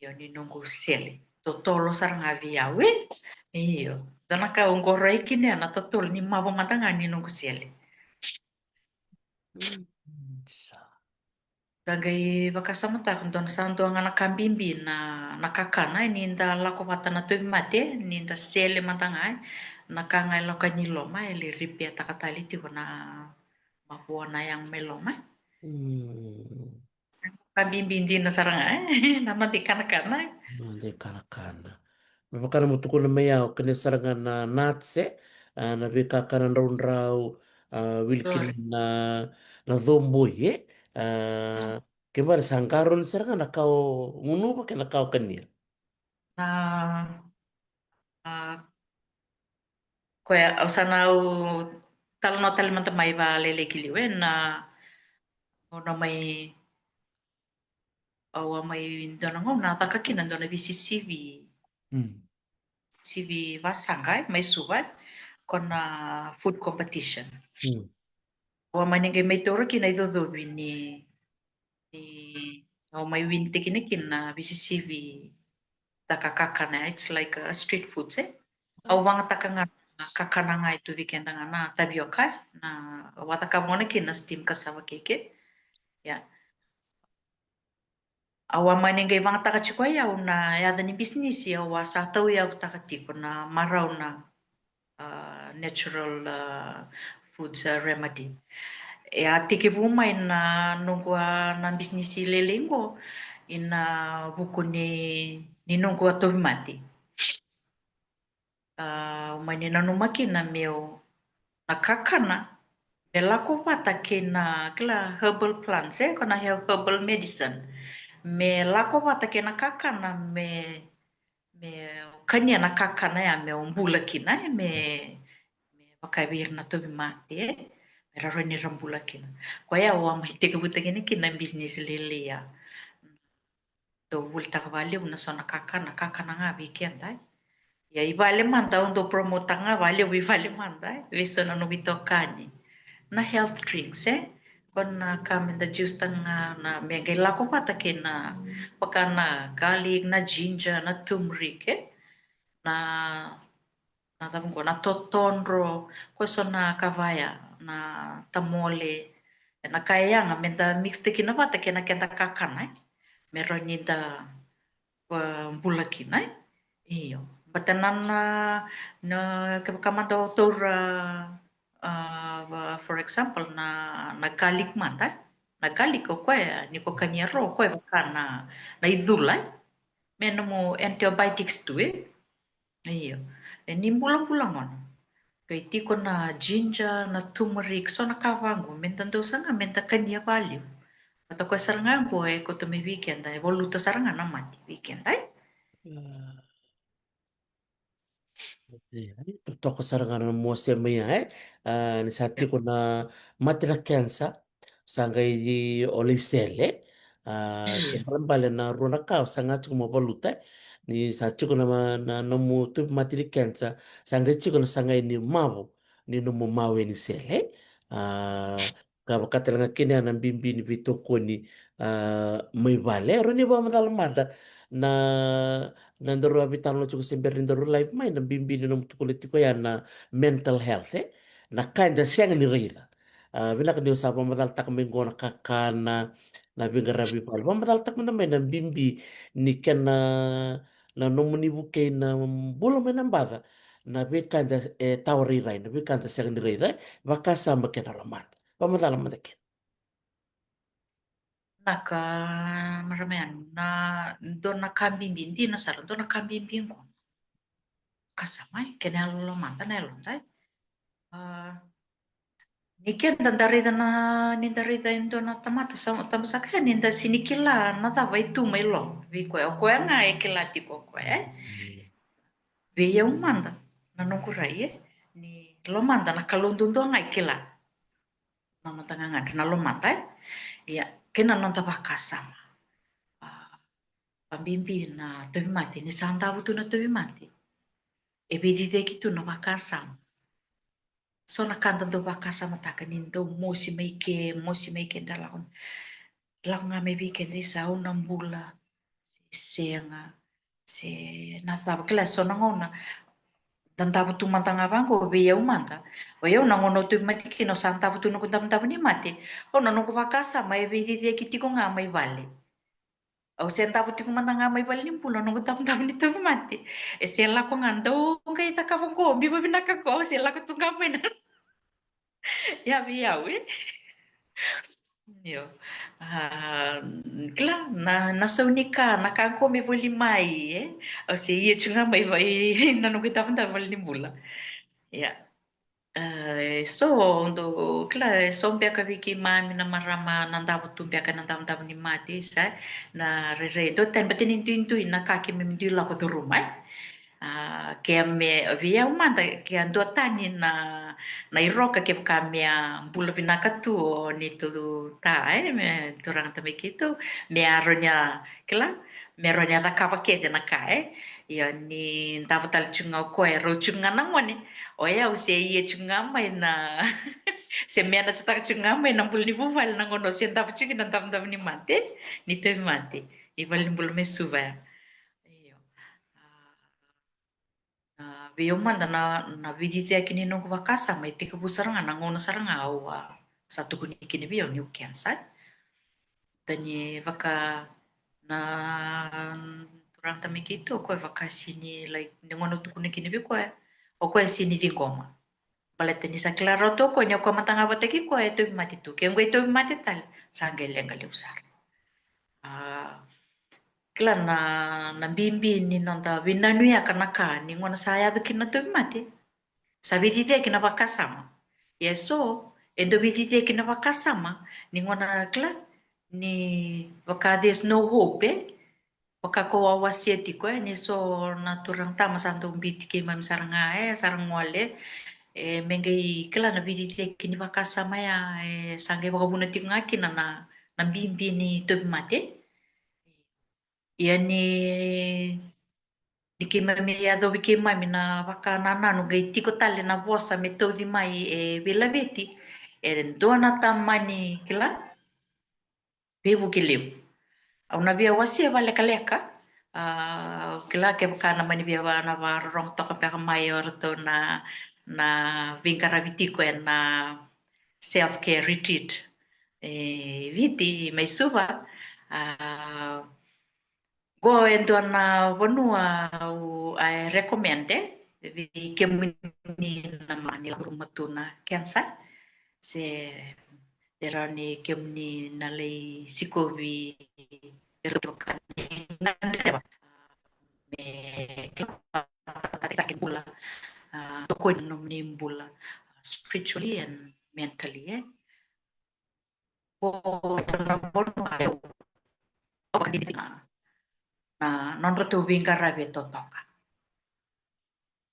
io, ni noqu sele. Totolo sara ga vei au, e? Io. Dua na ka au qoroya kina ya na totolo ni mavu mada ga ni noqu sele. Mm, sa. Da qai vakasamataka dua na sa dua ga na ka bibi na, na kakana, e, ni da lako vata na tauvimate, ni da sele mada ga, e, na ka ga e lako i loma, e lai repair taka tale tiko na mavoa, na yago mai loma. Mm. Sa ka bibi dina sara ga, e, na noda ikanakana. Noda ikanakana. Me vaka na mo tukuna mai au, kania sara ga na nuts, e, a, na veikakana draudrau, a, wili kina na, na coboi, e, a, kena ibalebale sa qarauni sara ga na ka o gunuva kei na ka o kania. Na, a, koya, au sa na, au talanoa tale mada mai vakalailai ki liu, e, na, au na mai, au a mai dua na gauna na caka kina dua na veisisivi, Mm. sivi vasaqa, e, mai Suva, e, ko na food competition. Mm. Au a mani qai mai taura kina icocovi ni, ni au mai win-taki kina na veisisivi caka kakana, it's like a street food, e. Au vagataka ga na kakana ga e tu vei keda ga na tavioka, na, au a cakava gona kina steam cassava cake. Ia. Au a mani qai vagataka tiko o yau na yaca ni bisinisi, au a sa tauyavutaka tiko na marau na, a, natural, a, foods, a, remedy. E a tekivu mai na noqu, a, na bisinisi lailai qo ina vuku ni, ni noqu a tauvimate. A, au mani nanuma kina meu, na kakana me lako vata kei na, kila, herbal plants, e, ko na he-, herbal medicine. Me lako vata kei na kakana me, meu kania na kakana ya meu bula kina, e, me, me vaka vei ira na tauvimate, e, me rawa ni ra bula kina. Koya au a mai tekivutaka kina na bisinisi lailai ya. Dau volitaka vakalevu na so na kakana, kakana ga vei keda, e. Ia i vale mada, au dau promote-taka ga vakalevu i vale mada, e, vei so na noqu itokani. Na health drinks, e. Ko na ka me da juice-taka ga, na me qai lako vata kei na, vaka na garlic, na ginger, na turmeric, e. Na, na cava qo, na totodro, ko so na ka vaya, na tamole, na ka e yaga, me da mix-taki kina vata kei na keda kakana, e. Me rawa ni da, a, bula kina, e. Io. Baleta na, na, na, kevaka mada o taura, a, a, for example, na, na garlic mada, e. Na garlic o koya, ni ko kania rawa, o koya vaka na, na icula, e. Me nomu antibiotics tu, e. Io. E ni bulabula gona. Qai tiko na ginger, na turmeric, so na ka vaqo, me da dau saga, me da kania vakalevu. Baleta koya sara ga qo e kauta mai vei keda, e valuta sara ga na mate vei keda, e. A. Io, e totoka sara ga na nomu wasea mai ya, e. A, ni sa tiko na mate na cancer, sa qai o lai sele. A, kena ibalebale na rua na ka o saga tiko mo valuta, e. Ni sa tiko na ma-, na nomu tauvimate ni cancer, sa qai tiko na saga ni mavo ni nomu mawe ni sele, e. A, ka vaka tale ga kina ya na bibi ni veitokoni, a, mai vale. Rawa ni vakamacala mada na, na daru a veitalanoa tiko se bera ni daru live mai, na bibi ni nomu tukuna tiko ya na mental health, e. Na ka eda sega ni raica. A, vinaka ni o sa vakamacalataka mai qo na kakana, na veiqaravi vale. Vakamacalataka mada mai na bibi ni kena, na nomuni vukei na bula mai na baca, na veika eda, e, tawa rairai, na veika eda sega ni raica, e, vakasama kei na lomada. Vakamacala mada kina. Na ka, marama yani, na, dua na ka bibi, dina sara, dua na ka bibi qo. Kasama, e, kei na yalo lomada, na yaloda, e. A, ni keda da raica na, ni da raica e dua na tamata sa, tamata saka, e, ni da sini kila na cava e tu mai loma vei koya. O koya ga e kila tiko o koya, e. Mm. Vei au mada, na noqu rai, e, ni lomada na Kalou duadua ga e kila. Na noda gagadre na lomada, e. Ia, kei na noda vakasama. A, vabibi na tauvimate, ni sa davo tu na tauvimate, e veiciciyaki tu na vakasama. So na ka da dau vakasamataka ni dau mosi mai ke, mosi mai ke, da lako, lako ga mai vei keda, isa, au na bula se sega, se na cava, kila, so na gauna da davo tu mada ga vaqo vei au mada. O yau na gauna au tauvimate kina au sa davo tu noqu davodavo ni mate. O na noqu vakasama e veiciciyaki tiko ga mai vale. Au se davo tiko mada ga mai vale ni bula noqu davodavo ni tauvimate. E se lako ga dau qai cakava qo, biu vavinaka qo, au se lako tu ga mai na. Ia vei au e. Io. A, kila, na, na sau ni ka, na ka qo me voli mai e. Au se ia tu ga mai vale na noqu davodavo vale ni bula. Ia. E so dau kila, e so beka vei keimami na marama na davo tu beka na davodavo ni mate, sa na rairai dua tani beka ni duidui na ka keimami dui lako curuma e. A, ke me vei au mada ke a dua tani na, na iroka kevaka me a bula vinaka tu o neitou ta e, me turaga tamai keitou, me a rawa ni a kila, me rawa ni a cakava kece na ka e. Ia ni davo tale tu ga o koya, rau tu ga na gone. O yau se ia tu ga mai na se me na tutaka tu ga mai na bula ni vuvale na gauna au se davo tu kina davodavo ni mate, ni tauvimate, ni vale ni bula mai Suva ya. Io. A, vei au mada na, na veiciciyaki ni noqu vakasama e tekivu sara ga na gauna sara ga au a sa tukuni kina vei au niu cancer. Tani vaka na turaga tamai keitou, o koya vaka sini, like, ni gauna au tukuna kina vei koya, o koya sini ciqoma. Baleta ni sa kila rawa tu o koya ni o koya mada ga vata kei koya e tauvimate tu. Ke qo e tauvimate tale, sa qai leqa levu sara. A, kila na, na bibi ni noda veinanuyaka na ka ni gauna sa yaco kina na tauvimate. Sa veiciciyaki na vakasama. Ia so e dau veiciciyaki na vakasama ni gauna kila ni vaka there's no hope e. Vaka ko au wasea tiko e, ni so na turaga tama sa dau biuti keimami sara ga e, sara gole e, me qai kila na veiciciyaki ni vakasama ya e, sa qai vakavuna tiko ga kina na, na bibi ni tauvimate. Ia ni, ni keimami yacovi keimami na vakanananu qai tiko tale na vosa me tauci mai e veilaveti, e dua na tamani kila veivuke levu. Au na via wasea valekaleka, a, kila kevaka na mani via va, na vakarorogo toka beka mai o ratou na, na veiqaravi tiko ena self care retreat e Viti mai Suva. A, qo e dua na vanua au, I recommend e, vei kemuni na mani lako curuma tu na cancer. Se e rawa ni kemuni na lai sikovi e ratou ka ni gadreva me kila vakatakitaki bula, a, tokoni na nomuni bula, a, spiritually and mentally e. Ko na vanua e, na nodratou veiqaravi e totoka.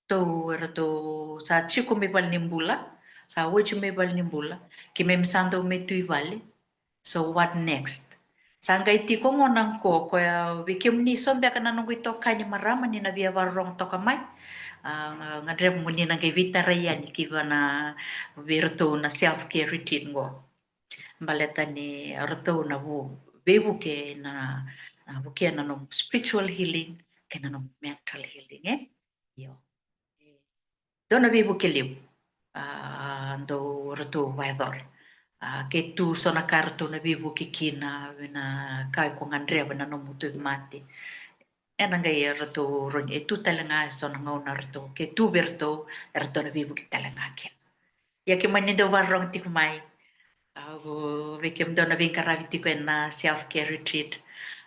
Tou, eratou sa tiko mai vale ni bula, sa oti mai vale ni bula, keimami sa dau mai tu i vale. So what next? Sa qai tiko gona qo, koya vei kemuni so beka na noqu itokani marama ni na via vakarorogo toka mai. A, ga, gadreva mo ni na qai veitarai yani ki vana vei iratou na self care retreat qo. Baleta ni ratou na vu, veivuke na, na vukea na nomu spiritual healing kei na nomu mental healing e. Io. Dua na veivuke levu, a, dau ratou vakayacora. A, ke tu so na ka ratou na veivuke kina, na ka ko gadreva na nomu tauvimate. Ena qai ratou rawa ni, e tu tale ga e so na gauna ratou, ke tu vei ratou, e ratou na veivuke tale ga kina. Ia ke mani dau vakarorogo tiko mai. Au vei kemudou na veiqaravi tiko ena self care retreat.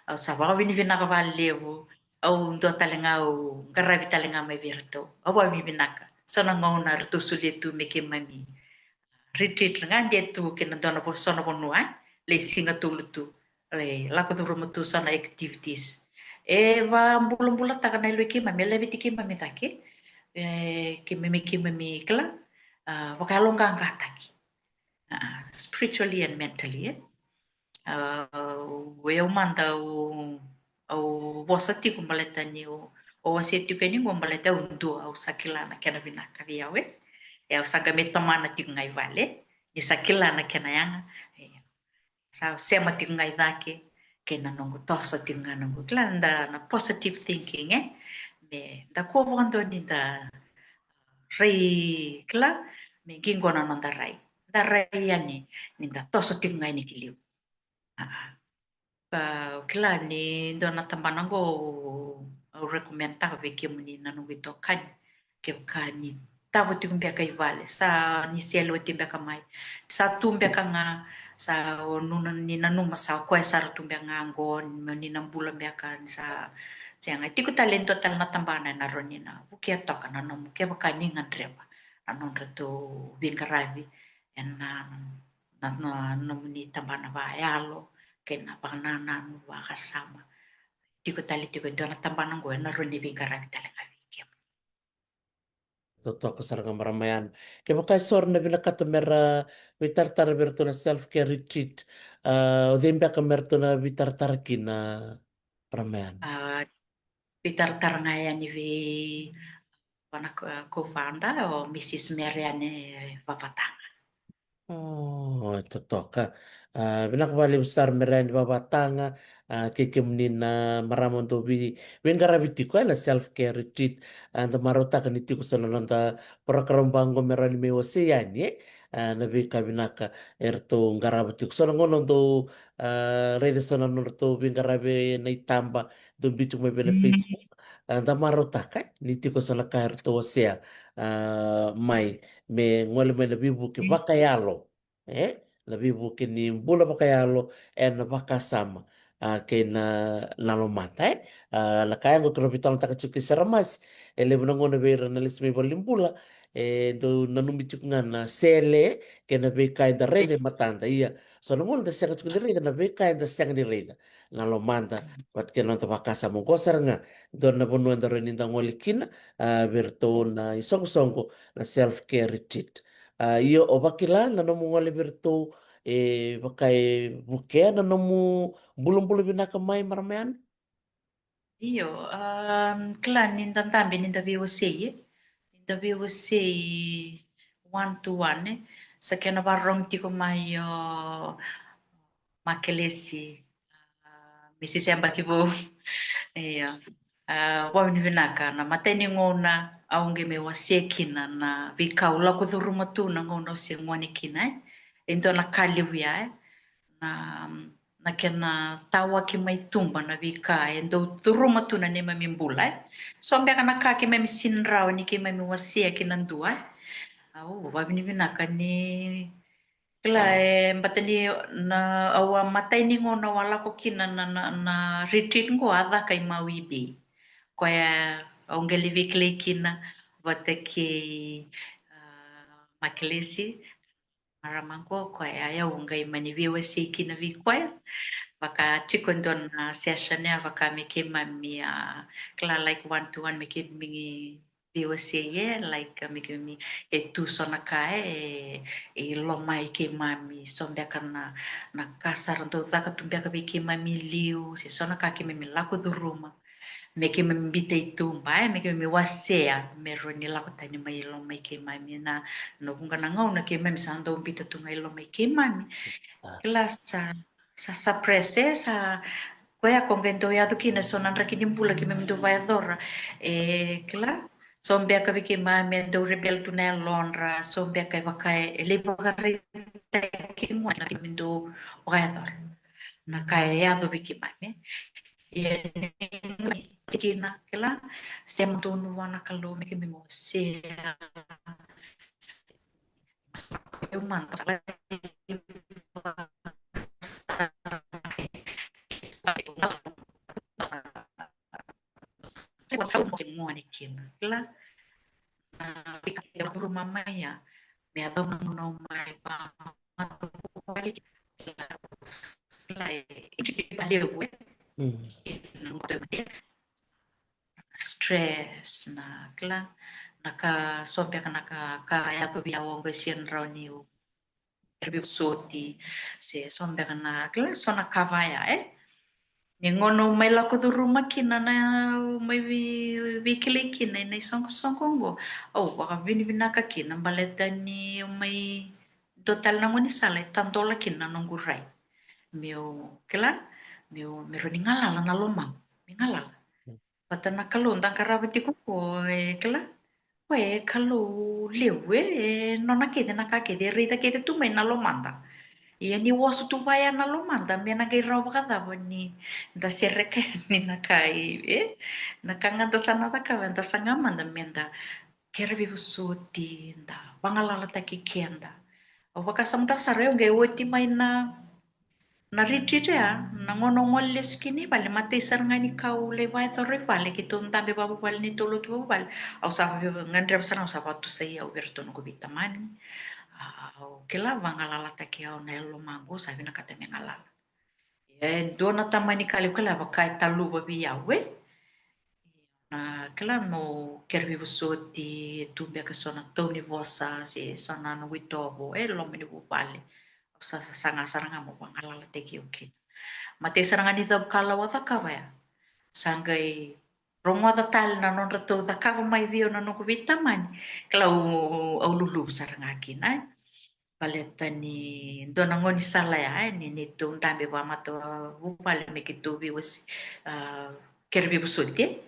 Au sa vakavinavinaka vakalevu. Au dua tale ga au qaravi tale ga mai vei iratou. Au vakavinavinaka. So na gauna ratou solia tu me keimami retreat ga de tu kei na dua na vo, so na vanua, e, lai siga tolu tu. E, lako curuma tu so na activities. E vabulabulataka na yalo i keimami, e laveti keimami cake. E, keimami, keimami kila, a, vakayaloqaqataki. A, spiritually and mentally, e. A, o yau mada au, au vosa tiko baleta ni au, au wasea tiko yani qo baleta au dua, au sa kila na kena vinaka vei au, e. E, au sa qai mai tomana tiko ga i vale, ni sa kila na kena yaga. E, sa sema tiko ga i cake, kei na noqu toso tiko ga noqu kila da na positive thinking, e. Me da kua vakadua ni da rai, kila, me qiqo na noda rai. Da rai yani ni da toso tiko ga yani ki liu. Aa. Ka, kila ni dua na tabana qo au recommend taka vei kemuni na noqu itokani. Kevaka ni tavo tiko beka i vale, sa ni sele oti beka mai, sa tu beka ga, sa o nuna ni nanuma sa o koya sara tu beka ga qo, ni na bula beka, ni sa sega. E tiko tale e dua tale na tabana ena rawa ni na vukea toka na nomu, kevaka ni gadreva na nodratou veiqaravi ena na, na nomuni tabana vakayalo kei na vakanananu, vakasama. Tiko tale tiko e dua na tabana qo ena rawa ni veiqaravi tale ga vei kemuni. Totoka sara ga, marama Yana. Kevaka e so era na vinakata me ra veitaratara vei iratou na self care retreat, a, o cei beka me ratou na veitaratara kina, marama Yana? A, veitaratara ga yani vei vana ko, ko founder o Mrs Meriane Vavataga. O, e totoka. A, vinaka vakalevu sara Meriane Vavataga, a, kei kemuni na marama dou vei, veiqaravi tiko ena self care retreat. A, da marautaka ni tiko so na noda porokaramu vaqo me rawa ni mai wasei yani, e, a, na veika vinaka eratou qarava tiko. So na gauna dou, a, raica so na nodratou veiqaravi ena itaba, dou biu tiko mai vei na Facebook. A, da marautaka, e, ni tiko so na ka eratou wasea, a, mai, me gole mai na veivuke vakayalo, e, na veivuke ni bula vakayalo ena vakasama, a, kei na, na lomada, e. A, na ka ya qo keirau veitalanoataka tiko kei Sera Masi, e levu na gauna vei ira na lesu mai valenibula, e dau nanumi tiko ga na sele kei na veika eda raica e matada. Ia, so na gauna da sega tiko ni raica na veika eda sega ni raica, na lomada vata kei na noda vakasama. Qo sara ga dua na vanua eda rawa ni da gole kina, a, vei iratou na isoqosoqo na self care retreat. A, io, o vakila na nomu gole vei iratou, e vaka e vukea na nomu bulabula vinaka mai, marama Yana? Io, a, kila ni da dabe ni da veiwasei, e, ni da veiwasei one to one, e. Sa kena vakarorogo tiko mai o Makelesi, a, Mrs Yabaki Vou. Io. A, vakavinavinaka, na imatai ni gauna au qai mai wasea kina na veika au lako curuma tu na gauna au se gone kina, e. E dua na ka levu ya, e. Na, na kena tawaki mai tuba na veika e dau curuma tu na neimami bula, e. So beka na ka keimami sega ni rawa ni keimami wasea ki na dua, e. Au vakavinavinaka ni kila, e, baleta ni na, au a imatai ni gauna au a lako kina na, na, na retreat qo a caka i Maui Bay. Koya au qai lai veikilai kina vata kei, a, Makelesi, marama qo, koya au qai mani veiwasei kina vei koya. Vaka tiko e dua na session ya vaka me keimami, a, kila, like, one to one me keimami veiwasei, e, like, me keimami, e tu so na ka, e, e loma i keimami, so beka na, na ka sa ra dau caka tu beka vei keimami i liu, se so na ka keimami lako curuma, me keimami biuta i tuba, e, me keimami wasea me rawa ni lako tani mai i loma i keimami. Na, na vuqa na gauna keimami sa dau biuta tu ga i loma i keimami. A. Kila sa, sa suppress, e, sa, koya ko qai dau yaco kina so na draki ni bula keimami dau vakayacora. E, kila, so beka vei keimami e dau rebel tu na yalodra, so beka e vaka e, e lai vakaraitaki kemuni na keimami dau vakayacora. Na ka e yaco vei keimami, e. Ia ni kina, kila, sema donu vua na Kalou me keimami wasea. Eu manda gone kina, kila. Na veika e curuma mai ya me yacova na gauna au mai vakamatavuvale kina, kila, e, e, e, e, e, Mm. Stress, na, kila, na ka so beka na ka, ka yaco vei au qo e sega ni rawa niu, e, vosoti, se so beka na, kila, so na ka vaya, e. Ni gauna au mai lako curuma kina na, au mai vei, veikilai kina ena isoqosoqo qo, au vakavinavinaka kina baleta niu mai dua tale na gaunisala e tadola kina na noqu rai. Meu, kila, meu, me rawa ni galala na lomaqu, me galala. Mm. Vata na Kalou da qarava tiko qo, e, kila, Koya e Kalou levu, e, e nona kece na ka kece, e raica kece tu mai na lomada. Ia ni wasu tu vaya na lomada, me na qai rawa vakacava ni da sereka yani na ka i, e? Na ka ga da sa na cakava, da saga mada me da kere veivosoti, da vagalalataki keda. Au vakasamataka sara, au qai oti mai na na retreat ya, na gauna au gole lesu kina i vale, matai sara ga ni ka au lai vakayacora i vale, keitou dabe vakavuvale, neitou lotu vakavuvale. Au sa via gadreva sara ga, au sa vakatusai au vei iratou noqu veitamani. A, au kila vagalalataki au na yalomaqu, au sa vinakata me galala. E dua na tamani ka levu, kila, vaka e taluva vei au, e. Na kila meu kere veivosoti, e tu beka so na tau ni vosa se so na noqu itovo e loma ni vuvale. Au sa, sa saga sara ga meu vagalalataki au kina. Matai sara ga ni cavukalawa au cakava ya, sa qai rogoca tale na nodratou cakava mai vei au na noqu veitamani. Kila au, au luluvu sara ga kina, e. Baleta ni dua na gaunisala ya, e, ni neitou dabe vakamatavuvale me keitou veiwase, a, kere veivosoti, e.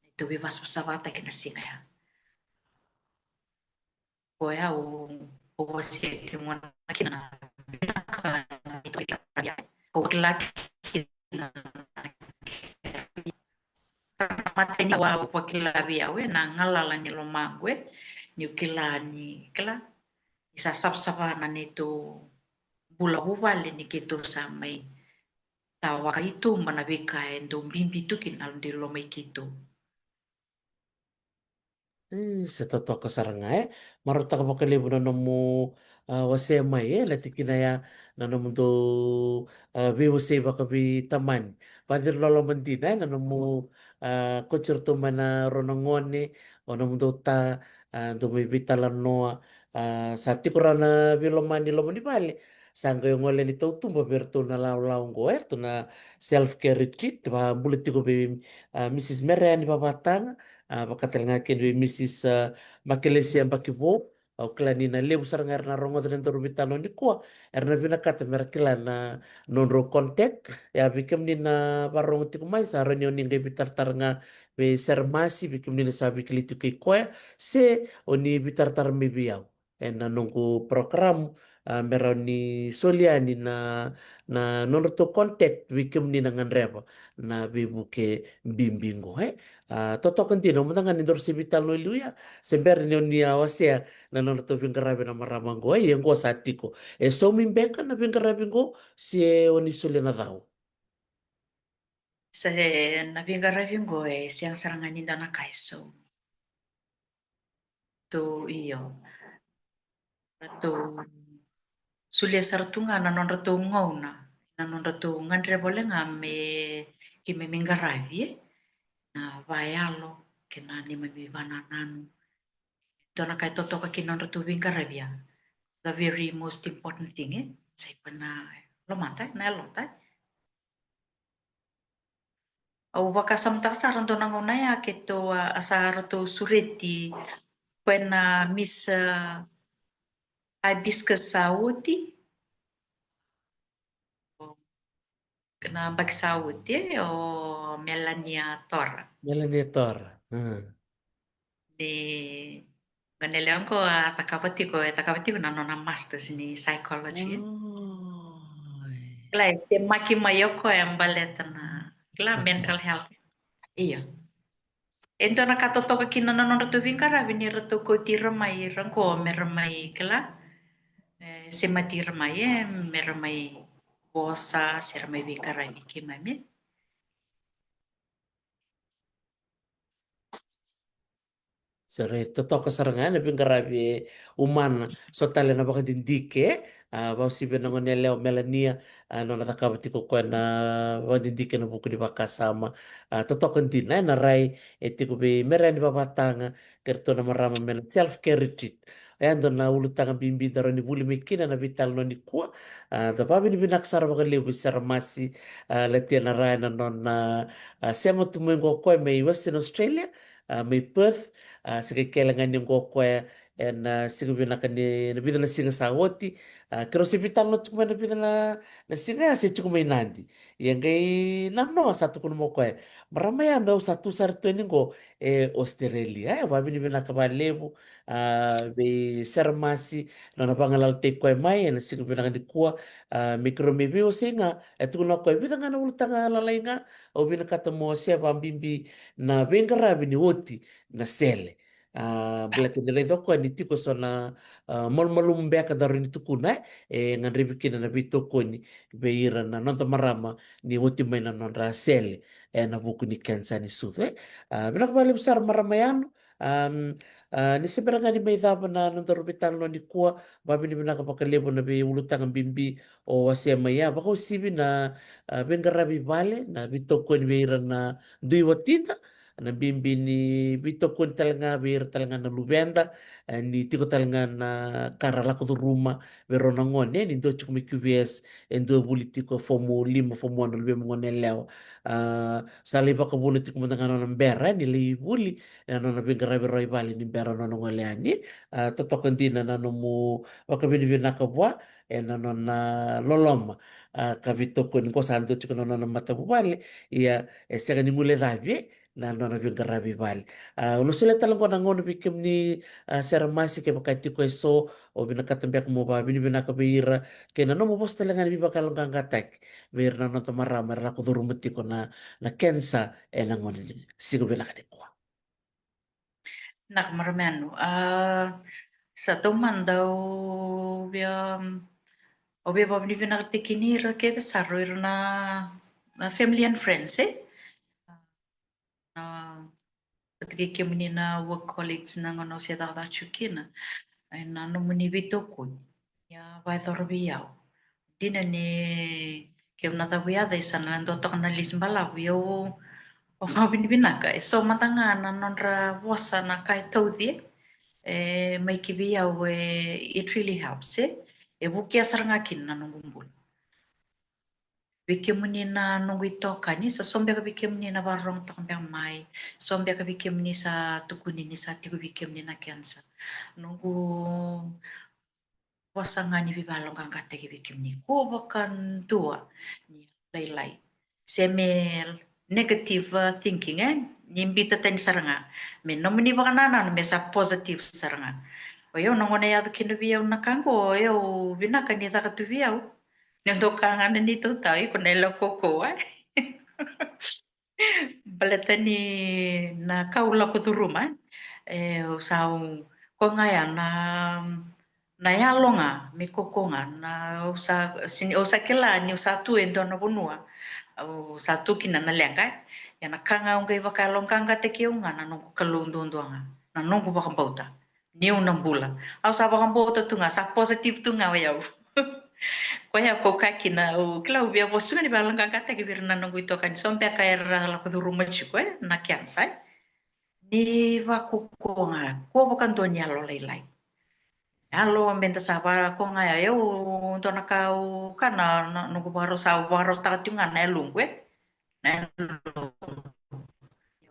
Neitou veivasavasavataki na siga ya. Koya au, au wasea tiko gona kina na vinaka ni tou, au kila kina na, na matai ni au vakila vei au, e, na galala ni lomaqu, e. Niu kila ni, kila ni sa savasava na neitou bula vuvale ni keitou sa mai tawaka i tuba na veika e dau bibi tu kina na loma i keitou. E, se totoka sara ga, e. Marautaka vakalevu na nomu, a, wasea mai, e, na tikina ya, na nomudou, a, veiwasei vakaveitamani. Vakaciri loloma dina, e, na nomu, a, kauti iratou mai na rua na gone, o nomudou ta, a, dou mai veitalanoa, a, sa tiko rawa na veilomani loma ni vale. Sa qai gole ni tautuba vei iratou na lawalawa oqo, e, iratou na self care retreat, vakabula tiko vei, a, Mrs Mereani Vavataga, a, vaka tale ga kina vei Mrs, a, Makelesia Bakivou. Au kila ni na levu sara ga era na rogoca na nodaru veitalanoa nikua, era na vinakata mera kila na nodrau contact. Ia vei kemuni na varogo tiko mai, sa rawa ni o ni qai veitaratara ga vei Sera Masi, vei kemuni na sa veikilai tiko kei koya, se o ni veitaratara mai vei au ena noqu program, a, me rawa ni soli yani na, na nodratou contact vei kemuni na gadreva na veivuke bibi qo, e. A, totoka dina, au mada ga ni daru se veitalanoa i liu ya, se bera ni o ni a wasea na nodratou veiqaravi na marama qo, e, ia qo sa tiko. E saumi beka na veiqaravi qo, se o ni solia na cau? Se na veiqaravi qo e sega sara ga ni dua na ka e saumi. Tou, io. Ratou solia sara tu ga na nodratou gauna, na nodratou gadreva wale ga me keimami qaravi, e. Na vayalo kei na neimami vanananu. Dua na ka e totoka kina nodratou veiqaravi ya. The very most important thing, e. Sa i koya na lomada, na yalota, e. Au vakasamataka sara dua na gauna ya keitou a, a sa ratou sureti koya na Miss, a, Hibiscus sa oti. Na yabaki sa oti, e, o Melania Tora. Melania Tora. Mm. Ni gone yalewa qo a cakava tiko, e cakava tiko na nona masters ni psychology. Oi. Kila e semaki mai o koya baleta na, kila, mental health. Io. E dua na ka totoka kina na nodratou veiqaravi ni ratou kauti ira mai ira qo me ra mai, kila, e, semati ira mai, e, me ra mai vosa se ra mai veiqaravi keimami. Sere, totoka sara ga na veiqaravi e umana. So tale na vakadidike, a, vakauasivi na gone yalewa Melania, a, nona cakava tiko koya na vakadidike ena vuku ni vakasama. A, totoka dina, e, na rai e tiko vei Mereani Vavataga kei iratou na marama mai na self care retreat. E dua na ulutaga bibi da rawa ni vuli mai kina na veitalanoa nikua. A, da vakavinavinaka sara vakalevu vei Sera Masi, a, Latia na rai na nona, a, sema tu mai qo o koya mai Western Australia, a, mai Perth, a, se qai kele ga ni qo o koya ena siga vinaka ni, na vica na siga sa oti. A, keirau se veitalanoa tiko mai na vica na, na siga ya se tiko mai Nadi. Ia qai nanoa sa tukuna mai o koya, marama ya, au sa tu sara tu yani qo e Australia. E, vakavinavinaka vakalevu, a, vei Sera Masi, nona vagalalataki koya mai ena siga vinaka nikua. A, me keirau mai veiwasei ga, e tukuna o koya, vica ga na ulutaga lalai ga au vinakata mo wasea, vakabibi na veiqaravi ni oti na sele. A, baleta ni raica o koya ni tiko eso na, a, malumalumu beka daru ni tukuna, e, e gadrevi kina na veitokoni vei ira na noda marama ni oti mai na nodra sele ena vuku ni kenisa ni sucu, e. A, vinaka vakalevu sara marama yano. Am, a, ni se bera ga ni mai cava na nodaru veitalanoa nikua, vakavinavinaka vakalevu na veiulutaga bibi o wasea mai ya, vakauasivi na, a, veiqaravi vale, na veitokoni vei ira na dui watida, na bibi ni veitokoni tale ga vei ira tale ga na luveda, e, ni tiko tale ga na ka ra lako curuma vei rau na gone, ni dua tiko mai Q V S, e dua vuli tiko form lima, form one, na luvemu gone yalewa. A, sa lai vakavuna tiko mada ga na nona bera, e, ni lai vuli, e, na nona veiqaravi rawa i vale ni bera na nona gole yani. A, totoka dina na nomu vakavinavinaka vua, e, na nona loloma, a, ka veitokoni qo, sa dua tiko na nona matavuvale, ia e sega ni guilecavi, e, na nona veiqaravi vale. A, au na solia tale qo na gauna vei kemuni, a, Sera Masi, kevaka e tiko eso o vinakata beka mo vakavinavinaka vei ira, kei na nomu vosa tale ga ni veivakayaloqaqataki vei ira na noda marama era lako curuma tiko na, na kenisa ena gauna ni siga vinaka nikua. Vinaka marama yano. A, sa taumada au via, au via vakavinavinakataki ni ira kece sara, ira na, na family and friends, e. A, vata kei kemuni na work colleagues na gauna au se cakacaka tiko kina, e, na nomuni veitokoni. Ia vakayacora vei au. Dina ni keu na cavu yaca, e sa na dua toka na lisi balavu, ia au vakavinavinaka. Eso mada ga na nodra vosa na ka e tauci, e, mai ki vei au, e, it really helps, e. E vukea sara ga kina na noqu bula. Vei kemuni na noqu itokani, sa so beka vei kemuni na vakarorogo toka beka mai, so beka vei kemuni sa tukuni ni sa tiko vei kemuni na kenisa. Noqu vosa ga ni veivakayaloqaqataki vei kemuni, kua vakadua ni lailai se me negative, uh, thinking, e, ni biuta tani sara ga. Me nomuni vakanananu me sa positive sara ga. O yau na gauna e yaco kina vei au na ka qo, o yau vinaka ni caka tu vei au. Ni dou ka ga na neitou tau, iko na yalewa kaukaua, e. Baleta ni na ka au lako curuma, e, au sa, au, ko ga ya na, na yalo ga me kaukaua ga, na, au sa, sini, au sa kila ni au sa tu e dua na vanua au sa tu kina na leqa, e. Ia na ka ga au qai vakayaloqaqataki au ga na noqu Kalou duadua ga, na noqu vakabauta niu na bula. Au sa vakabauta tu ga, sa positive tu ga o yau. Koya ko ka kina, au kila au via vosa ga ni vakayaloqaqataki vei ira na noqu itokani, so beka era lako curuma tiko, e, na kenisa, e. Ni vakaukaua ga, kua vakadua ni yalo lailai. Yalo me da sa vakaukaua ga, e, au dua na ka au ka na, na noqu vakarau, sa vakarautaka tiko ga na yaloqu, e. Na yaloqu.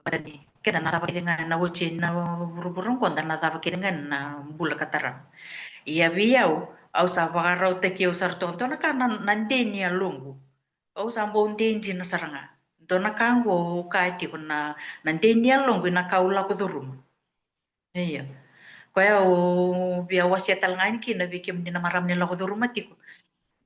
Baleta ni keda na cava kece ga na oti na vuravura qo, da na cava kece ga na bula ka tarava. Ia vei au, au sa vakarautaki au sara toka, dua na ka na, na dei ni yaloqu. Au sa bau dei dina sara ga. Dua na ka qo au kaya tiko na, na dei ni yaloqu ina ka au lako curuma. Io. Koya au via wasea tale ga yani kina vei kemuni na marama ni lako curuma tiko.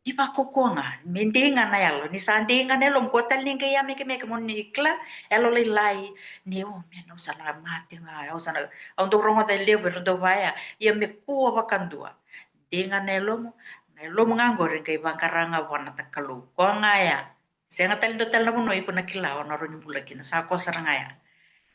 Ni vakaukaua ga, me dei ga na yalo, ni sa dei ga na yalomu, kua tale ni qai yamekemeke mo ni kila, yalo lailai, ni, o, me na, au sa na mate ga, au sa na, au dau rogoca e levu era dau vaya, ia me kua vakadua. Dei ga na yalomu, na yalomu ga qori qai vaqara ga vua na ta Kalou. Koya ga ya. Sega tale dua tale na vanua iko na kila o na rawa ni bula kina, sa koya sara ga ya.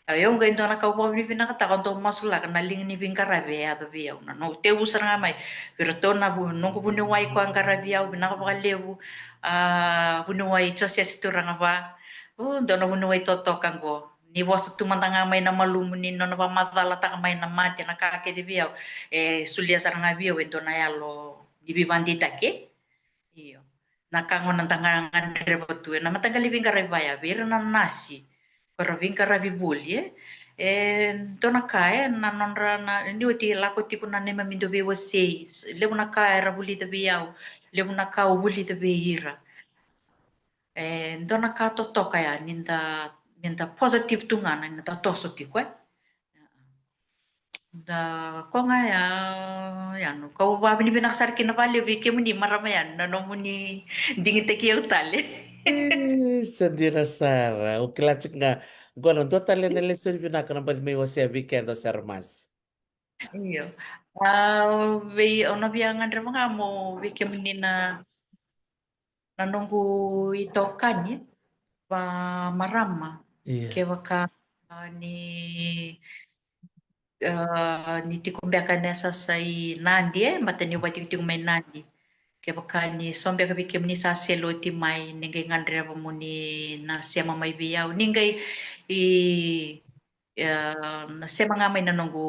Au, au qai dua na ka au vakavinavinakataka, au dau masulaka na liga ni veiqaravi e yaco vei au. Na noqu tevu sara ga mai vei iratou na vu-, noqu vuniwai ko a qaravi au, vinaka vakalevu, a, vuniwai Josese Turagava. O, dua na vuniwai totoka qo. Ni vosa tu mada ga mai na malumu, ni nona vakamacalataka mai na mate, na ka kece vei au. E solia sara ga vei au e dua na yalo ni veivakadeitaki. Io. Na ka gona da ga gadreva tu ena mataqali veiqaravi vaya, vei ira na nasi, ko ira veiqaravi voli, e? E dua na ka, e, na nodra, na, ni oti lako tiko na neimami dau veiwasei, levu na ka era vulica vei au, levu na ka au vulica vei ira. E dua na ka totoka ya, ni da, ni da positive tu ga na, ni da toso tiko, e. Da, ko ga ya, ya no, kau vakavinavinaka sara kina vakalevu vei kemuni marama ya na nomuni digitaki au tale. E, sa dina sara, au kila tiko ga, qo na dua tale na lesoni vinaka na baci mai wasea vei keda o Sera Masi. Io. A, vei, au na via gadreva ga mo vei kemuni na, na noqu itokani, va marama. Ia. Kevaka ni, a, ni tiko beka na sasa i Nadi, e, mata ni vaitikotiko mai Nadi. Kevaka ni so beka vei kemuni sa sele oti mai, ni qai gadreva mo ni na sema mai vei au. Ni qai i E, na sema ga mai na noqu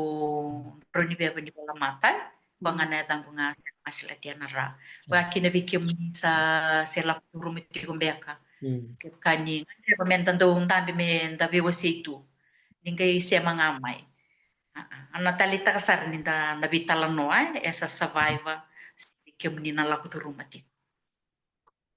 drau ni veva ni volamata, e. Koya ga na yacaqu ga Sera Masi Latiana Ra. Koya kina vei kemuni sa se lako curuma tiko beka. Mm. Kevaka ni gadreva me da dau dabe me da veiwasei tu. Ni qai sema ga mai. A, a, au na taleitaka sara ni da na veitalanoa, e, e sa survivor, se vei kemuni na lako curuma tiko.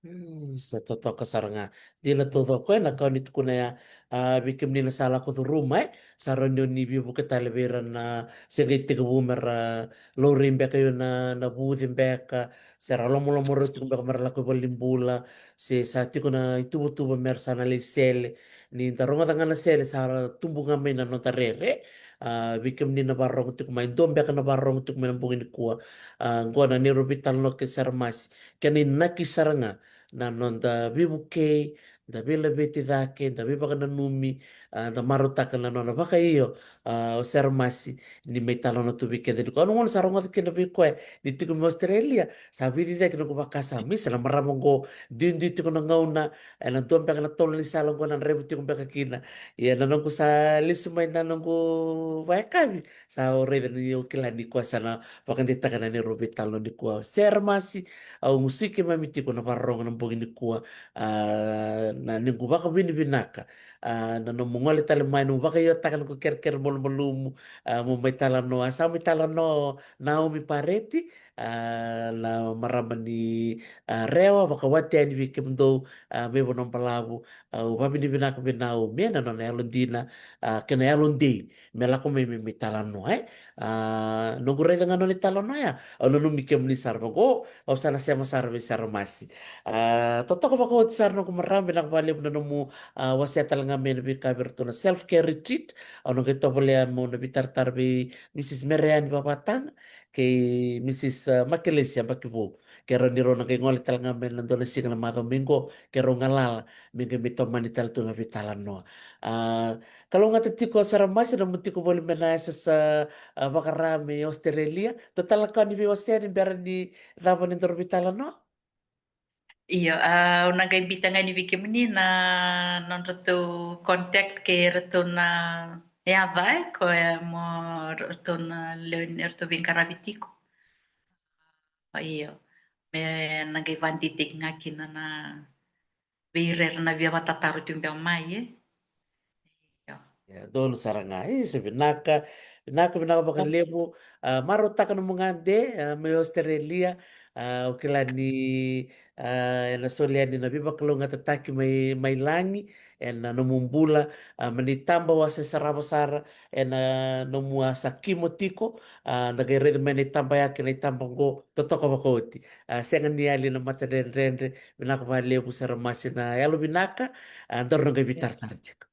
Mm, sa totoka sara ga. Dina taucoko, e, na ka o ni tukuna ya, a, vei kemuni na sa lako curuma, e, sa rawa ni o ni veivuke tale vei ira na se qai tekivu me ra laurai beka io na, na vuce beka, se ra lomalomarua tiko beka me ra lako i valenibula, se sa tiko na ituvatuva me ra sa na lai sele. Ni da rogoca ga na sele sa ra tubu ga mai na noda rere. A, vei kemuni na vakarorogo tiko mai, dua beka na vakarorogo tiko mai na bogi nikua. A, qo na neirau veitalanoa kei Sera Masi. Kena inaki sara ga na noda veivukei, da veilaveti cake, da veivakananumi, a, da marautaka na nona vakaio, a, o Sera Masi, ni mai talanoa tu vei keda nikua. Au na gauna sa rogoca kina vei koya ni tiko mai Australia, sa veiciciyaki noqu vakasama, isa na marama qo, duidui tiko na gauna, ena dua beka na tolo ni sala qo na draiva tiko beka kina. Ia na noqu sa lesu mai na noqu vakayakavi, sa au raica ni au kila ni koya sa na vakadeitaka na neirau veitalanoa nikua. Sera Masi, au gusui keimami tiko na vakarorogo na bogi nikua, a, na noqu vakavinavinaka, a, na nomu gole tale mai, nomu vakaiotaka noqu kerekere malumalumu, a, mo mai talanoa, sa mai talanoa o Naomi Pareti, a, na marama ni, a, Rewa, vakawati yani vei kemudou, a, mai Vanuabalavu, au vakavinavinaka vei Naomi ena nona yalodina, a, kei na yalodei me lako mai me mai talanoa, e. A, noqu raica ga nona italanoa ya, au nanumi kemuni sara vaqo, au sa na sema sara vei Sera Masi. A, totoka vakaoti sara noqu marama, vinaka vakalevu na nomu, a, wasea tale ga mai na veika vei iratou na self care retreat. Au na qai tovolea meu na veitaratara vei Mrs Mereani Vavataga kei Mrs, a, Makelesi Yabakivou. Keirau ni rau na qai gole tale ga mai na dua na siga na macawa mai qo, keirau galala me qai mai tomani tale tu na veitalanoa. A, kalougata tiko Sera Masi na nomu tiko voli mai na yasayasa, a, Vakara mai Australia. Dua tale na ka ni veiwasea ni bera ni cava ni daru veitalanoa? Io, a, au na qai biuta ga ni vei kemuni na nodratou contact kei iratou na yaca, e, koya mo ratou na lewe ni ratou veiqaravi tiko. Io, me na qai vakadeitaki ga kina na vei ira era na via vakatataro tiko beka mai, e. Io. Ia, donu sara ga. Isa, vinaka, vinaka, vinaka vakalevu. A, marautaka nomu gade, a, mai Australia. A, au kila ni, a, ena soli yani na veivakalougatataki mai, mai lagi ena nomu bula, a, mai na itaba au a sa sarava sara ena nomu a sa kimo tiko, a, da qai raica mai na itaba ya kei na itaba qo, totoka vakaoti. A, sega ni yali na matadredredre, vinaka vakalevu Sera Masi na yalovinaka, a, daru na qai veitaratara tiko.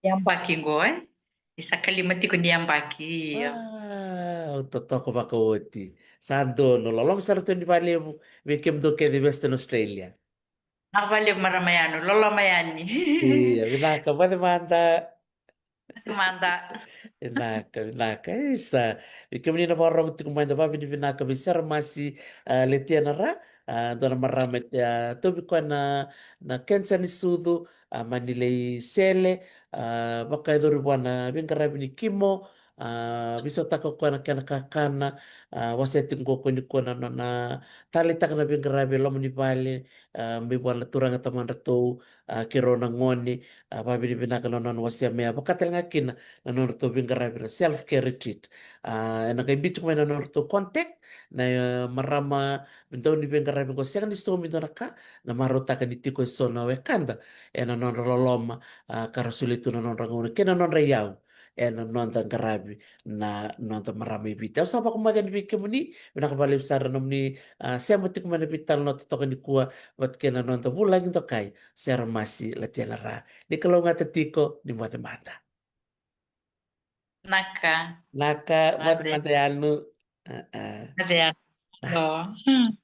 Yabaki qo, e? Ni sa kalima tiko ni yabaki, io. A, au totoka vakaoti. Sa donu, loloma sara tu ni vakalevu vei kemudou kece Western Australia. Vinaka vakalevu marama yani, loloma yani. Ia, vinaka, moce mada. Mada. Vinaka, vinaka. Isa, vei kemuni na vakarorogo tiko mai, da vakavinavinaka vei Sera Masi, a, Letiana Ra, a, dua na marama, a, tauvi koya na, na kenisa ni sucu, a, mani lai sele, a, vakayacori vua na veiqaravi ni kimo, a, veisautaka o koya na kena kakana, a, wasea tiko qo ko nikua na nona taleitaka na veiqaravi e loma ni vale, a, mai vua na turaga tamadratou, a, kei rau na gone, a, vakavinavinaka na nona wasea mai, a, vaka tale ga kina na nodratou veiqaravi na self care retreat. A, ena qai biuti mai na nodratou contact, na, e, marama me dau ni veiqaravi qo sega ni saumi dua na ka, na marautaka ni tiko e so na wekada ena nodra loloma, a, ka ra solia tu na nodra gauna kei na nodra iyau ena noda qaravi na noda marama i Viti. Au sa vakamoce yani vei kemuni, vinaka vakalevu sara na nomuni, a, sema tiko mai na veitalanoa totoka nikua vata kei na noda vulagi dokai, Sera Masi Latianara. Ni kalougata tiko, ni moce mada. Naka. Naka, moce mada Yanu. A, a. Moce Yanu.